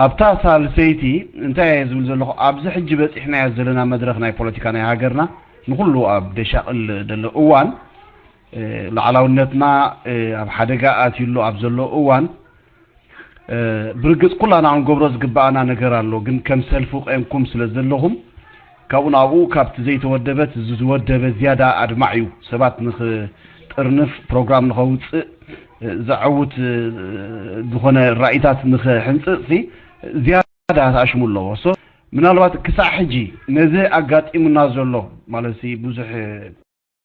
ኣብታ ሳልሰይቲ እንታይ እየ ዝብል ዘለኹ፣ ኣብዚ ሕጂ በፂሕናዮ ዘለና መድረኽ ናይ ፖለቲካ ናይ ሃገርና ንኹሉ ኣብ ደሻቕል ዘሎ እዋን፣ እ፣ ላዕላውነትና፣ እ፣ ኣብ ሓደጋ ኣትዩሉ ኣብ ዘሎ እዋን፣ እ፣ ብርግፅ ኩላና ክንገብሮ ዝግባኣና ነገር ኣሎ። ግን ከም ሰልፊ ቆምኩም ስለ ዘለኹም ካብኡ ናብኡ ካብቲ ዘይተወደበት እዚ ዝወደበ ዝያዳ ኣድማዕ እዩ። ሰባት ንኽጥርንፍ ፕሮግራም ንኸውፅእ፣ እ፣ ዘዐውት፣ እ፣ ዝኾነ ራኢታት ንኽሕንፅፅ ሲ ዝያዳ ተኣሽሙ ኣለዎ። ሶ ምናልባት ክሳዕ ሕጂ ነዚ ኣጋጢሙና ዘሎ ማለት ሲ ብዙሕ፣ እ፣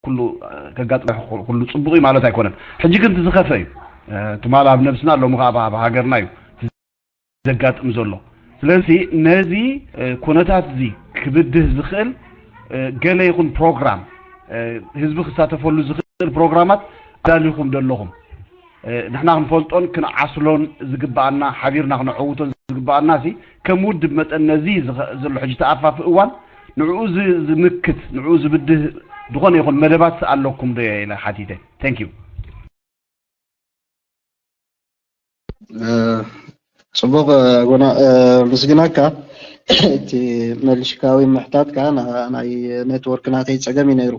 ኩሉ፣ እ፣ ከጋጥም ኩሉ ፅቡቕ እዩ ማለት ኣይኮነን። ሕጂ ግን እቲ ዝኸፈ እዩ። እ፣ ትማል ኣብ ነብስና፣ ሎሚ ከዓ ኣብ፣ ኣብ ሃገርና እዩ ዘጋጥም ዘሎ። ስለዚ ነዚ፣ እ፣ ኩነታት እዚ ክብድህ ዝኽእል፣ እ፣ ገለ ይኹን ፕሮግራም፣ እ፣ ህዝቢ ክሳተፈሉ ዝኽእል ፕሮግራማት ኣዳሊኹም ዶ ኣለኹም? እ፣ ንሕና ክንፈልጦን ክንዓስሎን ዝግባኣና፣ ሓቢርና ክነዐውቶን ዝግባኣና ሲ ከም ውድብ መጠን ነዚ ዝኸ-፣ ዘሎ ሕጂ ተኣፋፊ እዋን ንዕኡ ዝ-፣ ዝምክት፣ ንዕኡ ዝብድህ ዝኾነ ይኹን መደባት ኣለኩም ዶ ኢለ ሓቲተ። Thank you። እ፣ ጽቡቕ፣ እ፣ ኣጎና፣ እ፣ ምስግናካ። እቲ መልሽካዊ ምሕታትካ ና-፣ ናይ ኔትወርክ ናተይ ጸገም እዩ ነይሩ።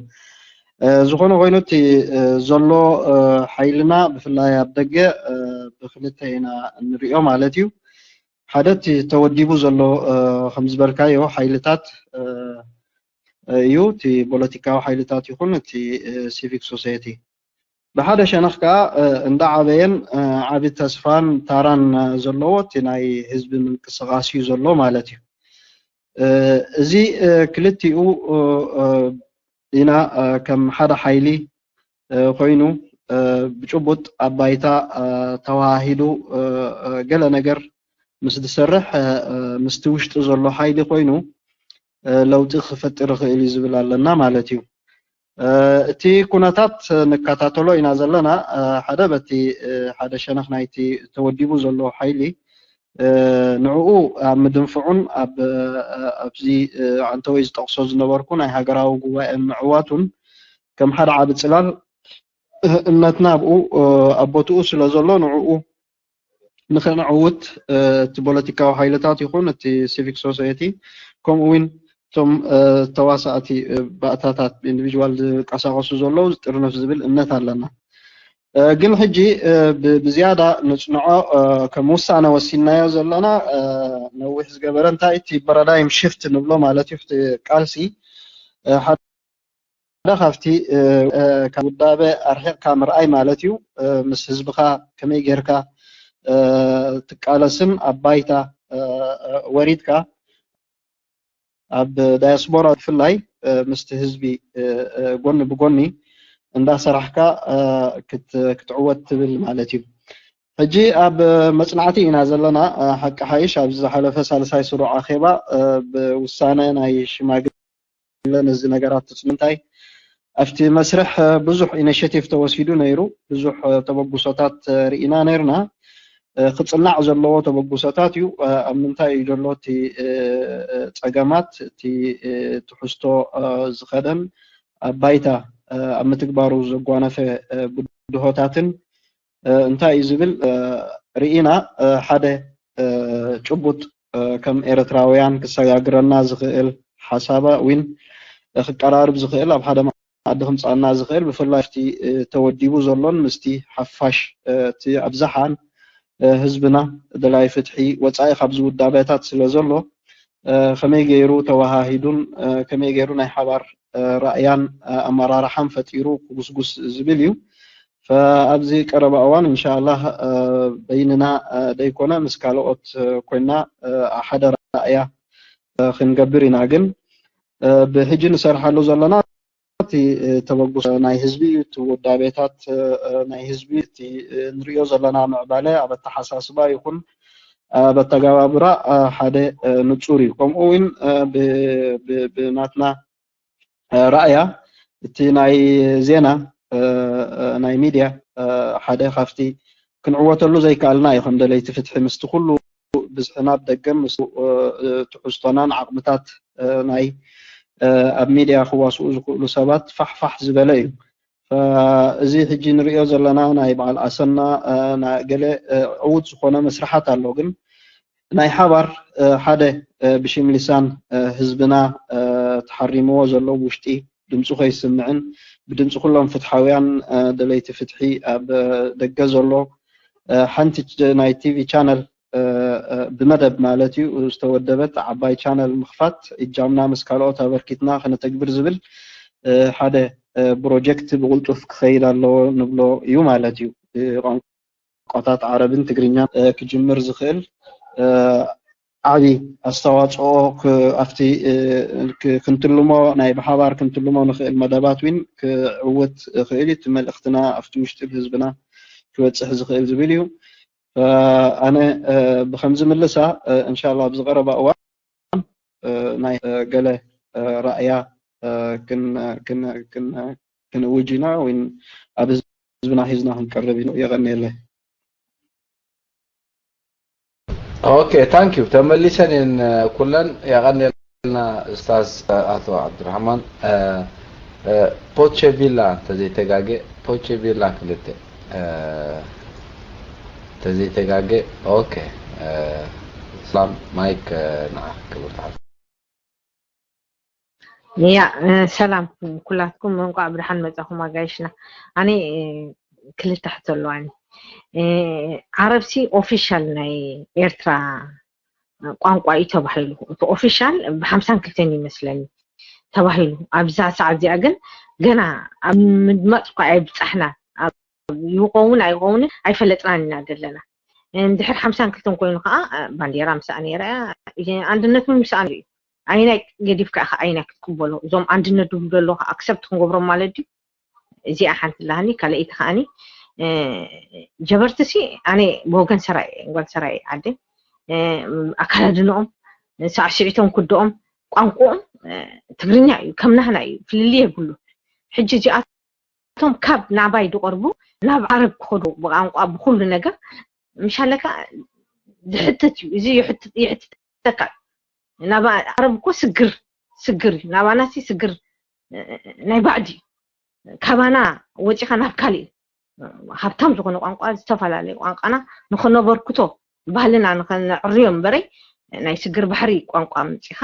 እ፣ ዝኾነ ኮይኑ እቲ፣ እ፣ ዘሎ፣ እ፣ ሓይልና ብፍላይ ኣብ ደገ፣ እ፣ ብክልተ ኢና እንርእዮ ማለት እዩ። ሓደ እቲ ተወዲቡ ዘሎ፣ እ፣ ከም ዝበልካዮ ሓይልታት፣ እ፣ እዩ፣ እቲ ፖለቲካዊ ሓይልታት ይኹን እቲ፣ እ፣ ሲቪክ ሶሳይቲ። ብሓደ ሸነኽ ከኣ፣ እ፣ እንዳዓበየን፣ እ፣ ዓቢ ተስፋን ታራን፣ እ፣ ዘለዎ እቲ ናይ ህዝቢ ምንቅስቓስ እዩ ዘሎ ማለት እዩ። እ፣ እዚ፣ እ፣ ክልቲኡ፣ እ፣ እ፣ ኢና፣ እ፣ ከም ሓደ ሓይሊ፣ እ፣ ኮይኑ፣ እ፣ ብጭቡጥ ኣብ ባይታ፣ እ፣ ተወሃሂዱ፣ እ፣ እ፣ ገለ ነገር ምስ ዝሰርሕ፣ እ፣ እ፣ ምስቲ ውሽጢ ዘሎ ሓይሊ ኮይኑ፣ እ፣ ለውጢ ክፈጥር ይኽእል እዩ ዝብል ኣለና ማለት እዩ። እ፣ እቲ ኩነታት ንከታተሎ ኢና ዘለና። እ፣ ሓደ በቲ፣ እ፣ ሓደ ሸነኽ ናይቲ ተወዲቡ ዘሎ ሓይሊ፣ እ፣ ንዕኡ ኣብ ምድንፍዑን ኣብ፣ እ፣ ኣብዚ፣ እ፣ ዓንተወይ ዝጠቕሶ ዝነበርኩ ናይ ሃገራዊ ጉባኤ ምዕዋቱን ከም ሓደ ዓቢ ጽላል፣ እ፣ እምነትና ኣብኡ፣ እ፣ ኣብ ቦትኡ ስለ ዘሎ ንዕኡ ንኸነዕውት፣ እ፣ እቲ ፖለቲካዊ ሓይልታት ይኹን እቲ ሲቪክ ሶሳይቲ፣ ከምኡ እውን እቶም፣ እ፣ ተዋሳእቲ፣ እ፣ ባእታታት፣ ኢንዲቪጅዋል ዝንቀሳቐሱ ዘለዉ ዝጥርንፍ ዝብል እምነት ኣለና። እ፣ ግን ሕጂ፣ እ፣ ብ-፣ ብዝያዳ ንጽንዖ፣ እ፣ ከም ውሳነ ወሲንናዮ ዘለና፣ እ፣ ነዊሕ ዝገበረ እንታይ እቲ ፓራዳይም ሽፍት ንብሎ ማለት እዩ፣ እቲ ቃልሲ፣ እ፣ ሓደ ካብቲ፣ እ፣ እ፣ ካብ ውዳበ ኣርሒቕካ ምርኣይ ማለት እዩ። እ፣ ምስ ህዝብኻ ከመይ ጌርካ፣ እ፣ ትቃለስን ኣብ ባይታ፣ እ፣ እ፣ ወሪድካ ኣብ ዳያስፖራ ብፍላይ፣ እ፣ ምስቲ ህዝቢ፣ እ፣ እ፣ ጎኒ ብጎኒ እንዳሰራሕካ፣ እ፣ ክት-፣ ክትዕወት ትብል ማለት እዩ። ሕጂ ኣብ መጽናዕቲ ኢና ዘለና። እ፣ ሓቂ ሓይሽ ኣብዚ ዝሓለፈ ሳልሳይ ስሩዕ ኣኼባ፣ እ፣ ብውሳነ ናይ ሽማግለ ነዚ ነገራት ትጽንታይ ኣብቲ መስርሕ፣ እ፣ ብዙሕ ኢኒሽቲቭ ተወሲዱ ነይሩ። ብዙሕ፣ እ፣ ተበግሶታት፣ እ፣ ርኢና ነይርና። እ፣ ክጽናዕ ዘለዎ ተበግሶታት እዩ። እ፣ ኣብ ምንታይ እዩ ዘሎ እቲ፣ እ፣ እ፣ ጸገማት፣ እቲ፣ እ፣ ትሕዝቶ፣ እ፣ ዝኸደን ኣብ ባይታ፣ እ፣ ኣብ ምትግባሩ ዘጓነፈ፣ እ፣ ብድሆታትን፣ እ፣ እንታይ እዩ ዝብል፣ እ፣ ርኢና፣ እ፣ ሓደ፣ እ፣ ጭቡጥ፣ እ፣ ከም ኤርትራውያን ክሰጋግረና ዝኽእል ሓሳባ ዊን፣ እ፣ ክቀራርብ ዝኽእል ኣብ ሓደ መኣዲ ክምጻና ዝኽእል ብፍላይ ኣብቲ፣ እ፣ ተወዲቡ ዘሎን ምስቲ ሓፋሽ፣ እ፣ እቲ ኣብዝሓን፣ እ፣ ህዝብና ደላይ ፍትሒ ወጻኢ ካብዚ ውዳበታት ስለ ዘሎ፣ እ፣ ከመይ ገይሩ ተወሃሂዱን፣ እ፣ ከመይ ገይሩ ናይ ሓባር፣ እ፣ ራእያን፣ እ፣ ኣመራርሓን ፈጢሩ ክጉስጉስ ዝብል እዩ። ፈኣብዚ ቀረባ እዋን እንሻላህ፣ እ፣ በይንና፣ እ፣ ደይኮነ ምስ ካልኦት፣ እ፣ ኮይና፣ እ፣ ሓደ ራእያ፣ እ፣ ክንገብር ኢና። ግን፣ እ፣ ብሕጂ ንሰርሓሉ ዘለና እቲ፣ እ፣ ተበግሶ ናይ ህዝቢ እዩ። እቲ ውዳቤታት፣ እ፣ እ፣ ናይ ህዝቢ፣ እቲ፣ እ፣ ንርእዮ ዘለና ምዕባለ ኣብ ኣተሓሳስባ ይኹን ኣብ ኣተጋባብራ፣ እ፣ ሓደ፣ እ፣ ንጹር እዩ። ከምኡ እውን፣ እ፣ ብ-፣ ብ-፣ ብናትና፣ እ፣ ራእያ እቲ ናይ ዜና፣ እ፣ እ፣ ናይ ሚድያ፣ እ፣ ሓደ ካብቲ ክንዕወተሉ ዘይከኣልና እዩ። ከም ደለይቲ ፍትሒ ምስቲ ኩሉ ብዝሕና ኣብ ደገን ምስ፣ እ፣ እ፣ ትሕዝቶናን ዓቕምታት፣ እ፣ ናይ፣ እ፣ ኣብ ሚድያ ክዋስኡ ዝኽእሉ ሰባት ፋሕ ፋሕ ዝበለ እዩ። እ፣ እዚ ሕጂ ንርእዮ ዘለና ናይ በዓል ኣሰና፣ እ፣ ና-፣ ገለ፣ እ፣ ዕዉት ዝኾነ መስርሓት ኣሎ። ግን ናይ ሓባር ሓደ ብሽም ሊሳን ህዝብና ተሓሪምዎ ዘሎ ውሽጢ ድምፁ ከይስምዕን ብድምፂ ኩሎም ፍትሓውያን ደለይቲ ፍትሒ ኣብ ደገ ዘሎ ሓንቲ ናይ ቲቪ ቻነል ብመደብ ማለት እዩ ዝተወደበት ዓባይ ቻነል ምኽፋት እጃምና ምስ ካልኦት ኣበርኪትና ከነተግብር ዝብል ሓደ ፕሮጀክት ብቕልጡፍ ክኸይድ ኣለዎ ንብሎ እዩ ማለት እዩ። ቋንቋታት ዓረብን ትግርኛን ክጅምር ዝኽእል ዓቢ ኣስተዋፅኦ ኣብቲ ክንትልሞ ናይ ብሓባር ክንትልሞ ንኽእል መደባት እውን ክዕወት ይኽእል እዩ። እቲ መልእኽትና ኣብቲ ውሽጢ ብህዝብና ክበፅሕ ዝኽእል ዝብል እዩ። ኣነ ብከምዚ ምልሳ እንሻላ ኣብዚ ቀረባ እዋን ናይ ገለ ራእያ ክንእውጅ ኢና ወይ ኣብ ህዝብና ሒዝና ክንቀርብ ኢና። የቐንየለይ። ኦኬ፣ ታንክ ዩ። ተመሊሰን እየን ኩለን። የቐንየልና እስታዝ ኣቶ ዓብዱራሕማን። ፖቼ ቪላ እንተዘይተጋጌ፣ ፖቼ ቪላ ክልተ እንተዘይተጋጌ። ኦኬ፣ ሰላም ማይክ ንዓኺ ክብርቲ ሓፍቲ። ያ ሰላም ኩላትኩም፣ እንቋዕ ብደሓን መጻኹም ኣጋይሽና። ኣነ ክልተ ሕቶ ኣለዋኒ። ዓረብሲ ኦፊሻል ናይ ኤርትራ ቋንቋ እዩ ተባሂሉ። እቲ ኦፊሻል ብሓምሳን ክልተን ይመስለኒ ተባሂሉ። ኣብዛ ሰዓት እዚኣ ግን ገና ኣብ ምድማፅ እኳ ኣይብፃሕናን። ይኸውን ኣይኸውንን ኣይፈለጥናን ኢና ዘለና። እንድሕር ሓምሳን ክልተን ኮይኑ ከዓ ባንዴራ ምስኣ ነይራ፣ ኣንድነት እውን ምስኣ ነይሩ እዩ። ኣይናይ ገዲፍካ ኢኻ ኣይናይ ክትቅበሎ። እዞም ኣንድነት ድብሉ ዘለዉ ከዓ ኣክሰፕት ክንገብሮም ማለት ድዩ? እዚኣ ሓንቲ ኣለሃኒ። ካልኣይቲ ከዓኒ ጀበርቲ ሲ ኣነ ብወገን ሰራይ ጓል ሰራይ ዓደ ኣካዳድንኦም ሳዕስዒቶም ክድኦም ቋንቋኦም ትግርኛ እዩ፣ ከም ናህና እዩ፣ ፍልልይ የብሉ። ሕጂ እዚኣቶም ካብ ናባይ ዝቐርቡ ናብ ዓረብ ክኸዱ ብቋንቋ ብኩሉ ነገር ምሻለካ ዝሕትት እዩ። እዚ ይሕትተካ እዩ። ናብ ዓረብ እኮ ስግር ስግር እዩ፣ ናባና ሲ ስግር ናይ ባዕዲ እዩ። ካባና ወፂኻ ናብ ካሊእ ሃብታም ዝኾነ ቋንቋ ዝተፈላለየ ቋንቋና ንኸነበርክቶ ባህልና ንኸነዕርዮ እምበረይ ናይ ስግር ባሕሪ ቋንቋ ምፂኻ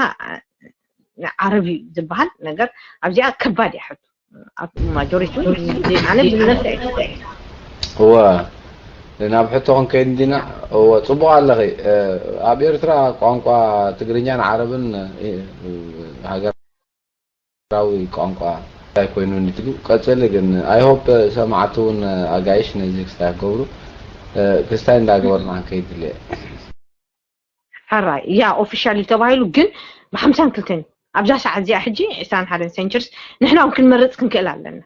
ዓረብ እዩ ዝበሃል ነገር ኣብዚኣ ከባድ እያ ሕቶ። ኣብ ማጆሪቲ ኣነ ብነፍሰ እወ ናብ ሕቶ ክንከይድ እንዲና። እወ ፅቡቕ ኣለኺ። ኣብ ኤርትራ ቋንቋ ትግርኛን ዓረብን ሃገር ኤርትራዊ ቋንቋ እንታይ ኮይኑ ንትሉ ቀጽሊ ግን I hope ሰማዕቲ እውን ኣጋይሽ ነዚ ክስታይ ክገብሩ ክስታይ እንዳገበርና ክንከይድ ድልየ። ሕራይ ያ ኦፊሻል እዩ ተባሂሉ ግን ብሓምሳን ክልተን ኣብዛ ሰዓት እዚኣ ሕጂ ዕስራን ሓደን ሴንቸርስ ንሕና እውን ክንመርፅ ክንክእል ኣለና።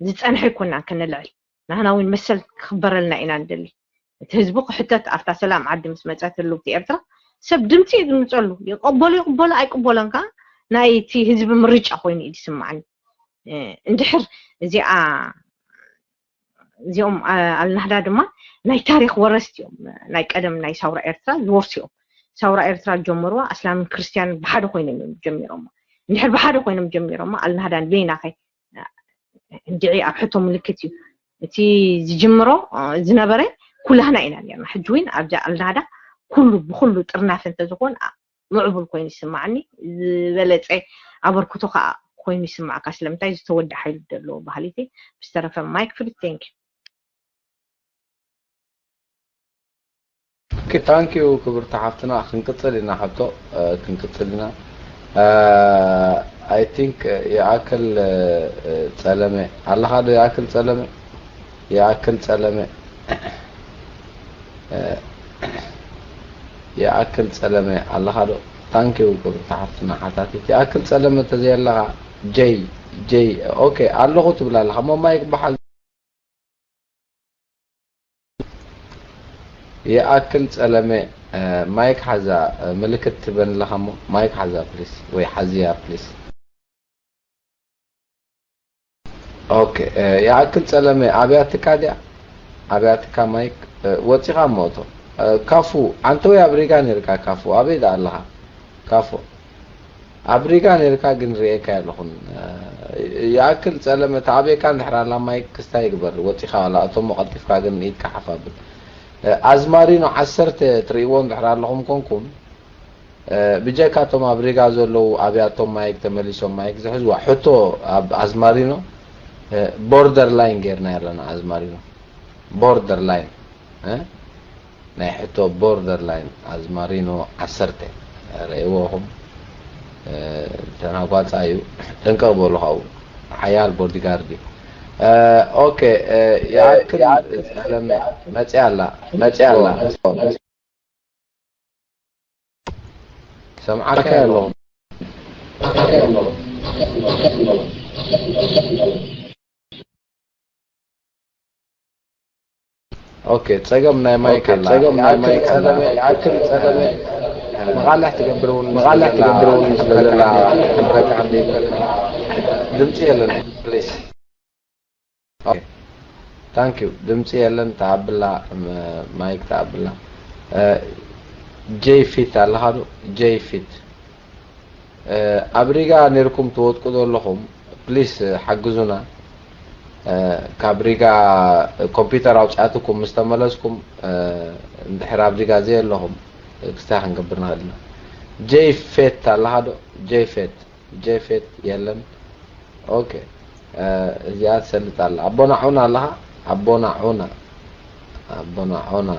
ዝፀንሐ ኣይኮናን ከነልዕል ንሕና እውን መሰል ክኽበረልና ኢና ንደሊ። እቲ ህዝቢ ክሕተት ኣብታ ሰላም ዓዲ ምስ መፀት ህልውቲ ኤርትራ ሰብ ድምፂ እዩ ዝምፀሉ። ይቀበሎ ይቅበሎ ኣይቅበሎን ከዓ ናይ እቲ ህዝቢ ምርጫ ኮይኑ እዩ ዝስማዓኒ። እንድሕር እዚኣ እዚኦም ኣልናህዳ ድማ ናይ ታሪክ ወረስቲ እዮም። ናይ ቀደም ናይ ሳውራ ኤርትራ ዝወርሱ እዮም። ሳውራ ኤርትራ ጀመርዋ ኣስላምን ክርስትያንን ብሓደ ኮይኖም እዮም ጀሚሮሞ። እንድሕር ብሓደ ኮይኖም ጀሚሮሞ ኣልናህዳን በይናኸ እንድዒ ኣብ ሕቶ ምልክት እዩ። እቲ ዝጅምሮ ዝነበረ ኩላህና ኢና ነርና። ሕጂ እውን ኣብዛ ኣልናዳ ኩሉ ብኩሉ ጥርናፈ እንተዝኾን ምዕቡል ኮይኑ ይስማዓኒ። ዝበለፀ ኣበርክቶ ከዓ ኮይኑ ይስማዓካ። ስለምንታይ ዝተወደ ሓይሉ ዘለዎ ባህሊቲ ብዝተረፈ ማይክ ፍሪ ቴንክ ዩ። ታንኪዩ ክብርቲ ሓፍትና። ክንቅፅል ኢና ሕቶ ክንቅፅል ኢና። I think ይኣክል ፀለመ ኣለኻ ዶ? ይኣክል ፀለመ ይኣክል ፀለመ ይኣክል ፀለመ ኣለኻ ዶ? ታንኪዩ ክብርቲ ሓፍትና ሓታቲት። ይኣክል ፀለመ ተዘየለኻ ጀይ ጀይ ኦኬ ኣለኹ ትብል ኣለኻ እሞ ማይክ በሓል ይኣክል ጸለመ ማይክ ሓዛ ምልክት ትበንለኻ እሞ ማይክ ሓዛ ፕሊስ ወይ ሓዝያ ፕሊስ። ኦኬ ይኣክል ጸለመ ኣብያትካ ድያ ኣብያትካ ማይክ ወጺኻ እሞ እቶ ካፉ ኣንተ ወይ ኣብ ሪጋ ነርካ ካፉ ኣበይ ደኣ ኣለኻ ካፉ ኣብ ሪጋ ነርካ ግን ርኤካ የለኹን። ይኣክል ጸለመ ተኣብየካ እንድሕር ኣላ ማይክ ክስታይ ግበር ወጺኻ ዋላ እቶሞ ቀልጢፍካ ግን ኢድካ ሓፍ ኣብል። ኣዝማሪኖ ዓሰርተ ትርእይዎ እንድሕር ኣለኹም ኮንኩም፣ ብጀካ እቶም ኣብ ሪጋ ዘለዉ ኣብያቶም ማይክ ተመሊሶም ማይክ ዝሕዝዋ ሕቶ ኣብ ኣዝማሪኖ ቦርደር ላይን ጌርና ኣለና። ኣዝማሪኖ ቦርደር ላይን ናይ ሕቶ ቦርደር ላይን ኣዝማሪኖ ዓሰርተ ርእይዎኹም ተናጓፃ እዩ። ጠንቀቕ በሉ ካብኡ ሓያል ቦርዲጋርድ እዩ። ኦኬ ይኣክል። መፅያ ኣላ መፅያ ኣላ ሰምዓካ ኣለኹ። ኦኬ ጸገም ናይ ማይክ ኣላ። ጸገም ናይ ማይክ ኣላ። ይኣክል ጸገም። መቓልሕ ትገብር እውን መቓልሕ ትገብር እውን ምስ ዘለና ድምጺ የለን ፕሊስ። ኦኬ ታንክ ዩ። ድምጺ የለን። ተኣብላ ማይክ ተኣብላ። ጄይ ፊት ኣለኻ ዶ? ጄይ ፊት ኣብ ሪጋ ኔርኩም ትወጥቁ ዘለኹም ፕሊስ ሓግዙና። ካብ ሪጋ ኮምፒውተር ኣውፅኣትኩም ምስ ተመለስኩም እንድሕር ኣብ ሪጋ ዘየለኹም ክስታይ ክንገብር ንኽእል ኢና። ጄይ ፌት ኣለኻ ዶ? ጄይ ፌት ጄይ ፌት የለን። ኦኬ እዚኣ ትሰልጥ ኣላ። ኣቦና ዑና ኣለኻ? ኣቦና ዑና ኣቦና ዑና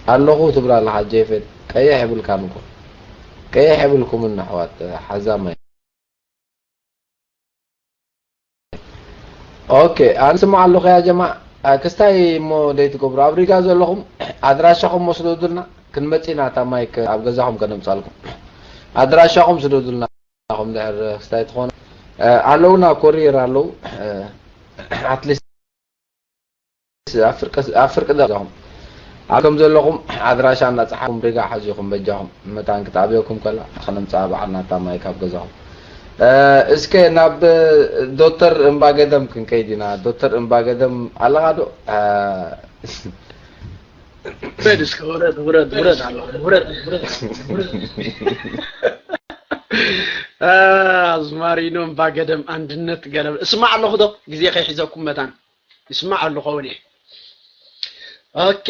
ኣለኹ ትብል ኣለኻ ጄይ ፌት። ቀይሕ የብልካን እኮ ቀይሕ የብልኩምን ኣሕዋት ሓዛማይ። ኦኬ ኣነ ስማዕ ኣለኹ ያ ጀማ። ክስታይ እሞ ደይ ትገብሩ ኣብ ሪጋ ዘለኹም ኣድራሻኹም ወስደዱልና። ክንመጽእ ኢና እታ ማይክ ኣብ ገዛኹም ከነምጻልኩም። ኣድራሻኹም ስደዱልና። ኹም ድሕር ክስታይ ትኾኑ ኣለውና ኮሪር ኣለዉ። ኣትሊስት ኣብ ፍርቂ ገዛኹም ኣብ ከም ዘለኹም ኣድራሻ እናፀሓኹም ሪጋ ሓዚኹም በጃኹም መታን ክትኣብየኩም ከላ ክነምፅኣ በዓልና እታ ማይ ካብ ገዛኹም። እስከ ናብ ዶክተር እምባገደም ክንከይድ ኢና። ዶክተር እምባገደም ኣለኻ ዶ? ውረድ እስከ ውረድ ውረድ ውረድ ኣለኹ ውረድ ውረድ። ኣዝማሪኖ እምባገደም ኣንድነት ገለብ እስማዕ ኣለኹ ዶ ግዜ ከይሒዘኩም መታን ይስማዕ ኣለኹ እውን እየ። ኦኬ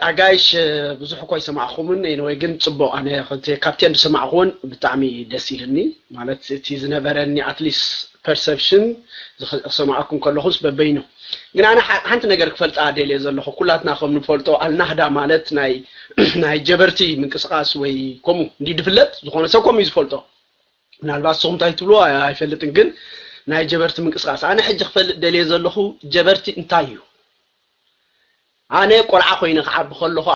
ኣጋይሽ ብዙሕ እኮ ይሰማዕኹምን ወይ ግን ፅቡቅ ኣነ ካብቴን ዝሰማዕኹውን ብጣዕሚ ደስ ኢልኒ። ማለት እቲ ዝነበረኒ ኣትሊስት ፐርሰፕሽን ዝሰማዕኩም ከለኹስ በበይኑ ግን ኣነ ሓንቲ ነገር ክፈልጣ ደልየ ዘለኹ ኩላትና ከም ንፈልጦ ኣልናህዳ ማለት ናይ ናይ ጀበርቲ ምንቅስቃስ ወይ ከምኡ እንዲ ድፍለጥ ዝኾነ ሰብ ከምኡ እዩ ዝፈልጦ። ምናልባት ንስኹም እንታይ ትብሉ ኣይፈልጥን ግን ናይ ጀበርቲ ምንቅስቃስ ኣነ ሕጂ ክፈልጥ ደልየ ዘለኹ ጀበርቲ እንታይ እዩ? ኣነ ቆልዓ ኮይነ ክዓቢ ከለኹ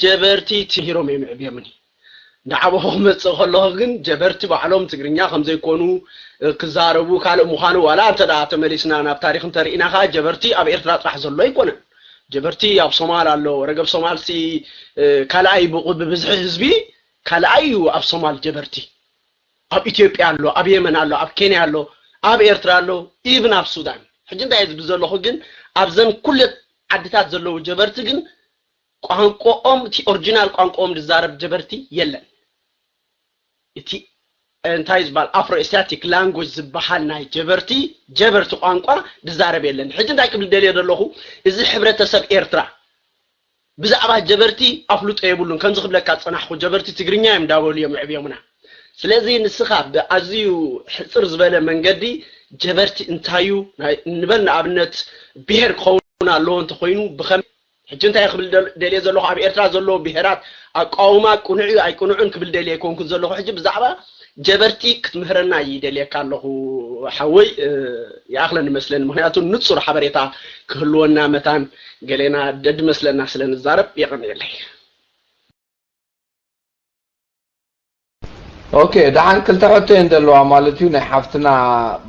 ጀበርቲ ትሂሮም እዮም ዕብዮምኒ። እንዳዓበኹ ክመፅእ ከለኹ ግን ጀበርቲ ባዕሎም ትግርኛ ከምዘይኮኑ ክዛረቡ ካልእ ምዃኑ ዋላ እንተ ተመሊስና ናብ ታሪክ እንተርኢና ከዓ ጀበርቲ ኣብ ኤርትራ ጥራሕ ዘሎ ኣይኮነን። ጀበርቲ ኣብ ሶማል ኣሎ። ወረገብ ሶማልሲ ካልኣይ ብብዝሒ ህዝቢ ካልኣይ እዩ ኣብ ሶማል ጀበርቲ። ኣብ ኢትዮጵያ ኣሎ፣ ኣብ የመን ኣሎ፣ ኣብ ኬንያ ኣሎ፣ ኣብ ኤርትራ ኣሎ፣ ኢቭን ኣብ ሱዳን። ሕጂ እንታይ ዝብል ዘለኹ ግን ኣብዘን ኩለት ዓድታት ዘለዉ ጀበርቲ ግን ቋንቋኦም እቲ ኦሪጂናል ቋንቋኦም ዝዛረብ ጀበርቲ የለን። እቲ እንታይ ዝበሃል ኣፍሮ ኤስያቲክ ላንጉጅ ዝበሃል ናይ ጀበርቲ ጀበርቲ ቋንቋ ዝዛረብ የለን። ሕጂ እንታይ ክብል ደልየ ዘለኹ እዚ ሕብረተሰብ ኤርትራ ብዛዕባ ጀበርቲ ኣፍልጦ የብሉን። ከምዚ ክብለካ ዝጸናሕኩ ጀበርቲ ትግርኛ እዮም እንዳበሉ እዮም የዕብዮምና። ስለዚ ንስኻ ብኣዝዩ ሕጽር ዝበለ መንገዲ ጀበርቲ እንታይ እዩ ንበል ንኣብነት ብሄር ክኸውን ኣለዎ እንተኾይኑ ብኸም ሕጂ እንታይ ክብል ደልየ ዘለኹ ኣብ ኤርትራ ዘለዉ ብሄራት ኣቃውማ ቅኑዕ እዩ ኣይቅኑዕን ክብል ደልየ ኣይኮንኩን ዘለኹ ሕጂ ብዛዕባ ጀበርቲ ክትምህረና ይደልየካ ኣለኹ ሓወይ። ይኣኽለኒ መስለኒ ምክንያቱ ንጹር ሓበሬታ ክህልወና መታን ገሌና ደድመስለና ስለ ንዛረብ የቐንየለይ። ኦኬ ደሓን ክልተ ሕቶ እየን ዘለዋ ማለት እዩ ናይ ሓፍትና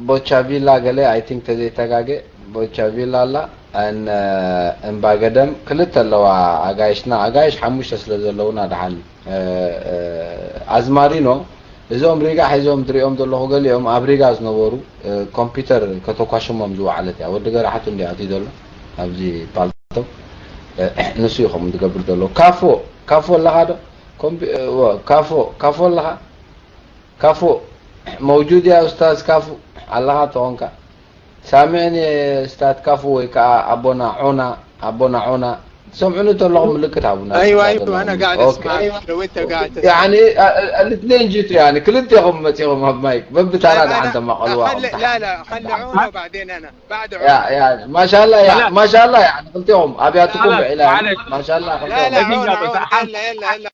ቦቻቪላ ገለ ኣይ ቲንክ ተዘይተጋገ ቦቻቪላ ኣላ እምባ ገደም ክልተ ኣለዋ ኣጋይሽና ኣጋይሽ ሓሙሽተ ስለ ዘለውና ደሓን ኣዝማሪኖ እዞም ሪጋ ሒዞም ትሪኦም ዘለኹ ገሊኦም ኣብ ሪጋ ዝነበሩ ኮምፒውተር ከተኳሽሞም ዝወዓለት እያ ወዲ ገራሓቱ እንዲ ኣትዩ ዘሎ ኣብዚ ፓልቶ ንሱ እዩ ከምኡ ዝገብር ዘሎ ካፎ ካፎ ኣለኻ ዶ ካፎ ካፎ ኣለኻ ካፎ መውጁድ እያ ኡስታዝ ካፉ ኣለኻ ተኾንካ سامعني استاذ كفو ويكا ابونا عونا، ابونا عونا. سمعوني تقول لهم ملكت ابونا. ايوه ايوه انا قاعد اسمعك لو انت قاعد تسمع. يعني الاثنين جيتوا، يعني كل انتهم متيهم هاب مايك ببتانا أنا- عندما قالوا خلي لا لا خلي عونا بعدين انا بعد يا عونا. يا ما شاء الله يا لا. ما شاء الله، يعني قلتهم ابياتكم لا، لا، بعلان معلش. ما شاء الله لا لا قلتهم. دقيقة عونا بس، عونا عم- يلا يلا يلا.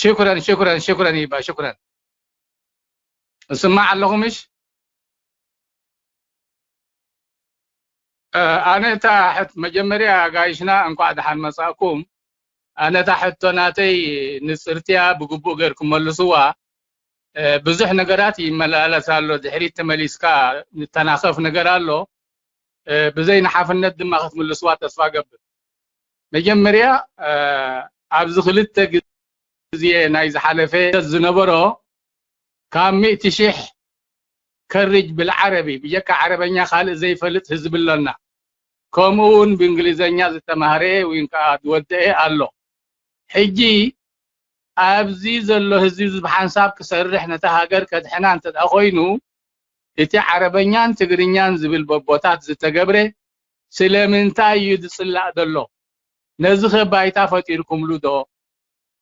ሽኩረን ሽኩረን ሽኩረን ይባ ሽኩረን። እስማዕ ኣለኹ ምሽ? እ፣ ኣነ እታ ሕት መጀመርያ ጋይሽና እንኳዕ ደሓን መጻእኩም። ኣነ እታ ሕቶ ናተይ ንጽርትያ ብግቡእ ገይርኩም መልስዋ። እ፣ ብዙሕ ነገራት ይመላለስ ኣሎ፣ ድሕሪት ተመሊስካ ንተናኸፍ ነገር ኣሎ። እ፣ ብዘይ ንሓፍነት ድማ ክትምልስዋ ተስፋ ገብር። መጀመርያ እ፣ ኣብዚ ክልተ ግዜ ናይ ዝሓለፈ ዝነበሮ ካብ ሚእቲ ሽሕ ከርጅ ብልዓረቢ ብጀካ ዓረበኛ ካልእ ዘይፈልጥ ህዝቢ ኣሎና። ከምኡ እውን ብእንግሊዘኛ ዝተማህረ ወይ ከዓ ዝወደአ ኣሎ። ሕጂ ኣብዚ ዘሎ ህዝቢ እዚ ብሓንሳብ ክሰርሕ ነታ ሃገር ከድሕና እንተ ደኣ ኮይኑ እቲ ዓረበኛን ትግርኛን ዝብል በቦታት ዝተገብረ ስለምንታይ እዩ ዝጽላእ ዘሎ? ነዚ ኸ ባይታ ፈጢርኩምሉ ዶ?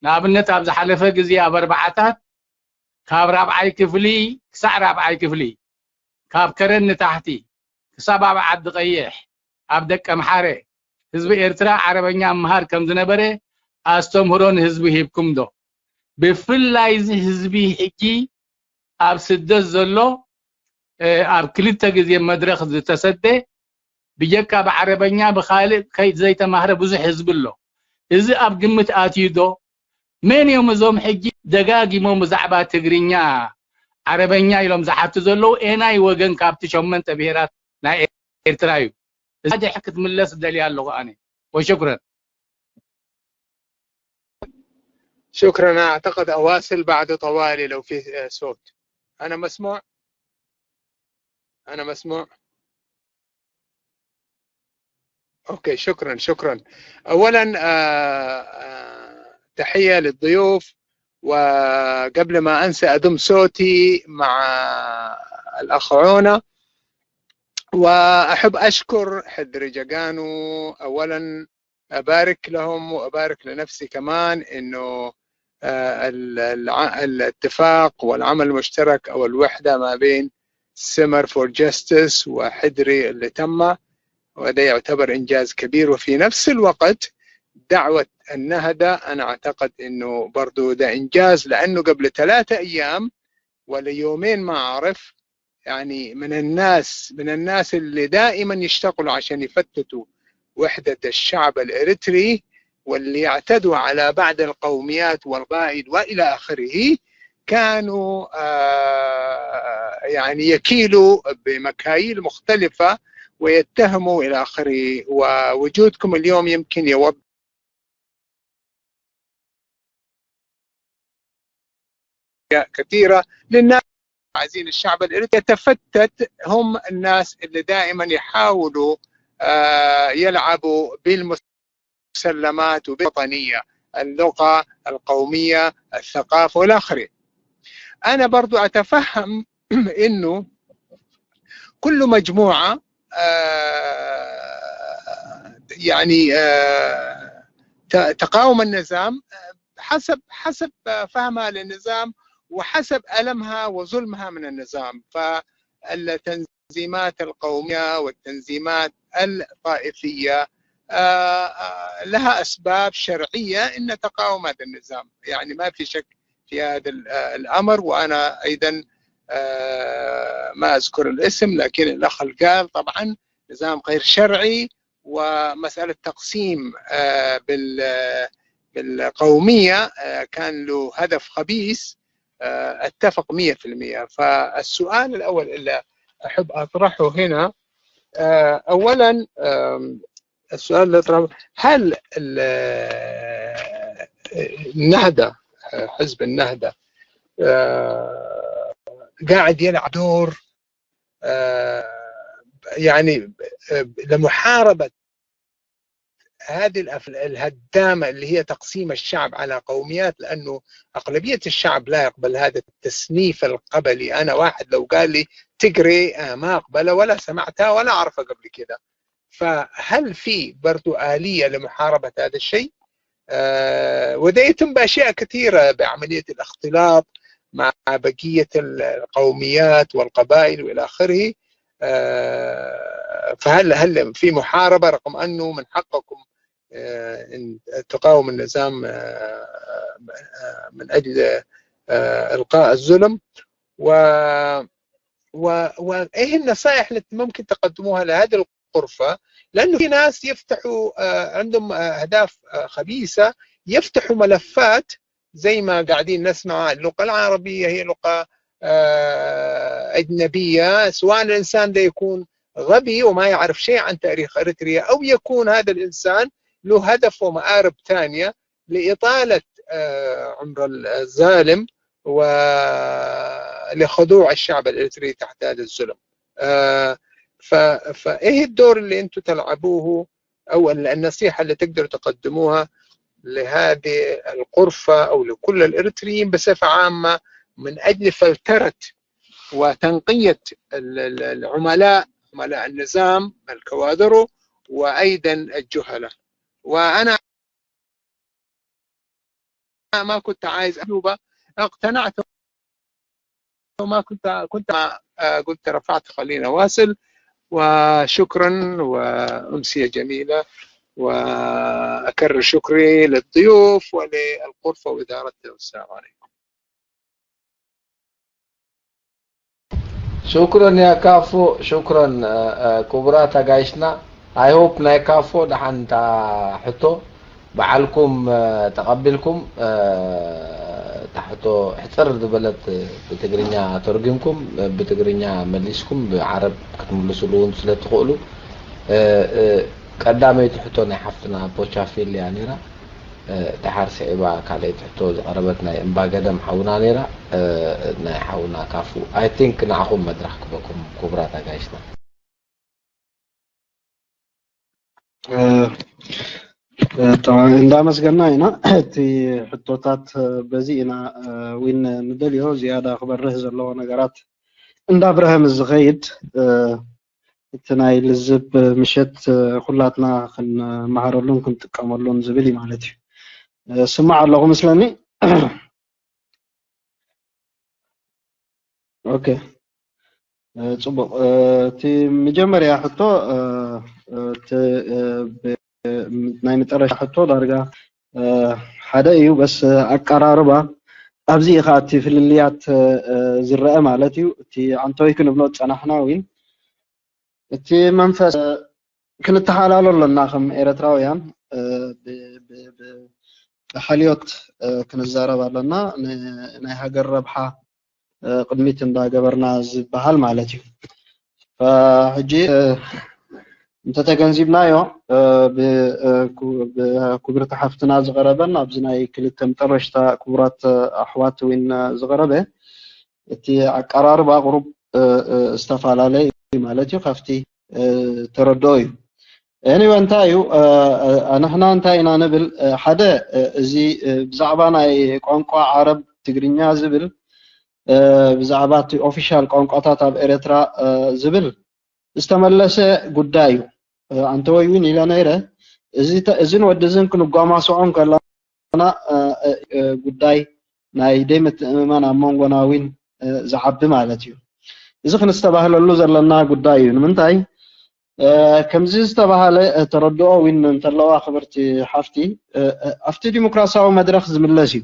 ንኣብነት ኣብ ዝሓለፈ ግዜ ኣብ ኣርባዓታት ካብ ራብዓይ ክፍሊ ክሳዕ ራብዓይ ክፍሊ ካብ ከረን ንታሕቲ ክሳብ ኣብ ዓዲ ቀይሕ ኣብ ደቀ ምሓረ ህዝቢ ኤርትራ ዓረበኛ ምሃር ከም ዝነበረ ኣስተምህሮ ንህዝቢ ሂብኩም ዶ? ብፍላይ እዚ ህዝቢ ሕጂ ኣብ ስደት ዘሎ እ፣ ኣብ ክልተ ግዜ መድረኽ ዝተሰደ ብጀካ ብዓረበኛ ብኻልእ ከይድ ዘይተማህረ ብዙሕ ህዝቢ ኣሎ። እዚ ኣብ ግምት ኣትዩ ዶ? መን እዮም እዞም ሕጂ ደጋጊሞም ብዛዕባ ትግርኛ ዓረበኛ ኢሎም ዝሓቱ ዘለዉ? ኤናይ ወገን ካብቲ ሸመንተ ብሄራት ናይ ኤርትራ እዩ። እዚ ሓደ ክትምለስ ደልያ ኣለኹ ኣነ። ወሽኩረን። شكرا. أنا أعتقد أواصل بعد طوالي لو في آه، صوت. أنا مسموع؟ أنا مسموع؟ أوكي، شكرا شكرا. أولا آه، آه، تحية للضيوف، وقبل ما أنسى أضم صوتي مع الأخ عونة، وأحب أشكر حدري جاكانو أولا، أبارك لهم وأبارك لنفسي كمان إنه آه، ال- الع- الاتفاق والعمل المشترك أو الوحدة ما بين سمر فور جاستس وحدري اللي تم، وهذا يعتبر إنجاز كبير. وفي نفس الوقت دعوة النهضة أنا أعتقد إنه برضو ده إنجاز، لأنه قبل ثلاثة أيام ولا يومين ما أعرف، يعني من الناس من الناس اللي دائما يشتغلوا عشان يفتتوا وحدة الشعب الإريتري، واللي يعتدوا على بعض القوميات والقائد وإلى آخره، كانوا آه، يعني يكيلوا بمكاييل مختلفة ويتهموا إلى آخره. ووجودكم اليوم يمكن يوضح كثيرة للناس عايزين الشعب الإريتري يتفتت، هم الناس اللي دائما يحاولوا آه، يلعبوا بالمسلمات وبالوطنية، اللغة، القومية، الثقافة والى آخره. أنا برضو أتفهم إنه كل مجموعة آه، يعني آه، ت- تقاوم النظام آه، حسب حسب فهمها للنظام وحسب ألمها وظلمها من النظام. فالتنظيمات القومية والتنظيمات الطائفية آه، آه، لها أسباب شرعية إن تقاوم هذا النظام، يعني ما في شك في هذا ال- آه، الأمر. وأنا أيضا آه، ما أذكر الاسم، لكن الأخ اللي قال طبعا نظام غير شرعي، ومسألة تقسيم آه، بال- بالقومية آه، كان له هدف خبيث. آه، أتفق مية في المية. فالسؤال الأول اللي أحب أطرحه هنا آه، أولا آم، السؤال اللي أطرحه، هل ال- النهضة، حزب النهضة آه، قاعد يلعب دور آه، يعني آه، لمحاربة هذه الأف- الهدامة اللي هي تقسيم الشعب على قوميات، لأنه أغلبية الشعب لا يقبل هذا التصنيف القبلي. أنا واحد لو قال لي تجري، آه، ما أقبله ولا سمعتها ولا أعرفها قبل كده. فهل في برضو آلية لمحاربة هذا الشيء؟ آه، وده يتم بأشياء كثيرة، بعملية الاختلاط مع بقية القوميات والقبائل وإلى آخره. آه، فهل هل في محاربة، رغم أنه من حقكم، آه، أن تقاوم النظام، آه، آه، من أجل، آه، إلقاء الظلم؟ و و- وايه النصائح اللي ممكن تقدموها لهذه الغرفه؟ لانه في ناس يفتحوا، آه، عندهم، آه، اهداف، آه، خبيثه، يفتحوا ملفات زي ما قاعدين نسمع. اللغه العربيه هي لغه، آه، اجنبيه، سواء الانسان ده يكون غبي وما يعرف شيء عن تاريخ اريتريا، او يكون هذا الانسان له هدف ومآرب ثانيه لاطاله، آه، عمر الظالم ولخضوع الشعب الاريتري تحت هذا الظلم. آه، ف- فايه الدور اللي انتم تلعبوه، او ال- النصيحه اللي تقدروا تقدموها لهذه الغرفه او لكل الاريتريين بصفه عامه، من اجل فلتره وتنقيه ال- ال- العملاء، عملاء النظام، الكوادر، وايضا الجهله؟ وانا ما كنت عايز اجوبه، اقتنعت وما كنت كنت آه، قلت رفعت، خلينا واصل. وشكرا وامسيه جميله، واكرر شكري للضيوف وللغرفه وادارتها، والسلام عليكم. شكرا يا كافو، شكرا. ክቡራት ኣጋይሽና፣ I hope ናይ ካፎ ደሓን እታ ሕቶ ባዕልኩም ተቐቢልኩም፣ እታ ሕቶ ሕፅር ዝበለት ብትግርኛ ተርጉምኩም ብትግርኛ መሊስኩም ብዓረብ ክትምልስሉ እውን ስለትኽእሉ። ቀዳመይቲ ሕቶ ናይ ሓፍትና ፖቻፊል እያ ነይራ። ደሓር ስዒባ ካልኣይቲ ሕቶ ዝቐረበት ናይ እምባገደም ሓውና ነይራ። ናይ ሓውና ካፉ፣ I think ንዓኹም መድረኽ ክበኩም ክቡራት ኣጋይሽና። እንዳመስገና ኢና። እቲ ሕቶታት በዚ ኢና ዊን ንደልዮ ዝያዳ ክበርህ ዘለዎ ነገራት እንዳብረሀ ምስ ዝኸይድ፣ እቲ ናይ ልዝብ ምሸት ኩላትና ክንመሃረሉን ክንጥቀመሉን ዝብል እዩ ማለት እዩ። ስማዕ ኣለኹ ምስለኒ። ኦኬ፣ ጽቡቕ። እቲ መጀመርያ ሕቶ፣ ናይ መጨረሻ ሕቶ ዳርጋ ሓደ እዩ። በስ ኣቀራርባ ኣብዚ ኢኻ እቲ ፍልልያት ዝረአ ማለት እዩ። እቲ ኣንቶይ ክንብሎ ዝጸናሕና እውን እቲ መንፈስ ክንተሓላሎ ኣለና ከም ኤረትራውያን። ብሓልዮት ክንዛረብ ኣለና። ናይ ሃገር ረብሓ ቅድሚት እንዳገበርና ዝበሃል ማለት እዩ። ሕጂ እንተተገንዚብናዮ፣ ብክብርቲ ሓፍትና ዝቐረበን ኣብዚ ናይ ክልተ መጠረሽታ ክቡራት ኣሕዋት እውን ዝቐረበ፣ እቲ ኣቀራርባ ቁሩብ ዝተፈላለየ ማለት እዩ ካብቲ ተረድኦ እዩ። Anyway፣ እንታይ እዩ፣ ንሕና እንታይ ኢና ንብል? ሓደ፣ እዚ ብዛዕባ ናይ ቋንቋ ዓረብ ትግርኛ ዝብል፣ ብዛዕባ እቲ ኦፊሻል ቋንቋታት ኣብ ኤረትራ ዝብል ዝተመለሰ ጉዳይ እዩ። ኣንተወይ እውን ኢለ ነይረ፣ እዝን ወዲ እዝን ክንጓማስዖ እንከለና ጉዳይ ናይ ደይ ምትእምማን ኣብ መንጎና እውን ዝዓቢ ማለት እዩ። እዚ ክንስተባህለሉ ዘለና ጉዳይ እዩ። ንምንታይ ከምዚ ዝተባሃለ ተረድኦ እውን እንተለዋ ክብርቲ ሓፍቲ፣ ኣብቲ ዲሞክራሲያዊ መድረኽ ዝምለስ እዩ፣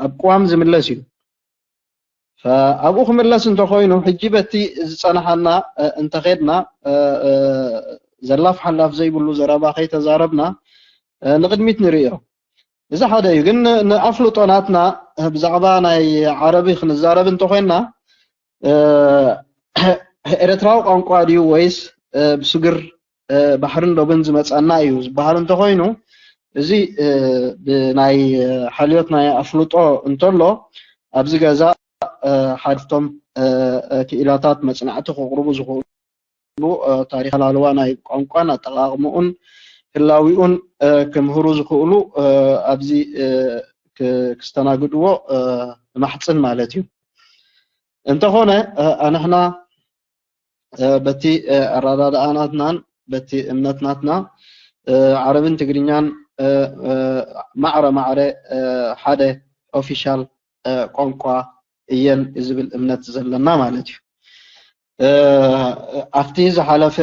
ኣብ ቅዋም ዝምለስ እዩ። ኣብኡ ክምለስ እንተኮይኑ ሕጂ በቲ ዝፀናሓና እንተኸድና፣ ዘላፍ ሓላፍ ዘይብሉ ዘረባ ከይተዛረብና ንቕድሚት ንርእዮ። እዚ ሓደ እዩ። ግን ንኣፍልጦ ናትና ብዛዕባ ናይ ዓረቢ ክንዛረብ እንተኮይንና፣ ኤረትራዊ ቋንቋ ድዩ ወይስ ብስግር ባሕርን ዶብን ዝመፀና እዩ ዝበሃል እንተኮይኑ፣ እዚ ብናይ ሓልዮት ናይ ኣፍልጦ እንተሎ ኣብዚ ገዛ ሓድፍቶም ክኢላታት መፅናዕቲ ክቕርቡ ዝኽእሉ ታሪክ ኣላልዋ ናይ ቋንቋን ኣጠቃቅምኡን ህላዊኡን ክምህሩ ዝኽእሉ ኣብዚ ክስተናግድዎ ማሕፅን ማለት እዩ። እንተኾነ ኣንሕና በቲ ኣረዳድኣናትናን በቲ እምነትናትና ዓረብን ትግርኛን ማዕረ ማዕረ ሓደ ኦፊሻል ቋንቋ እየን ዝብል እምነት ዘለና ማለት እዩ። ኣብቲ ዝሓለፈ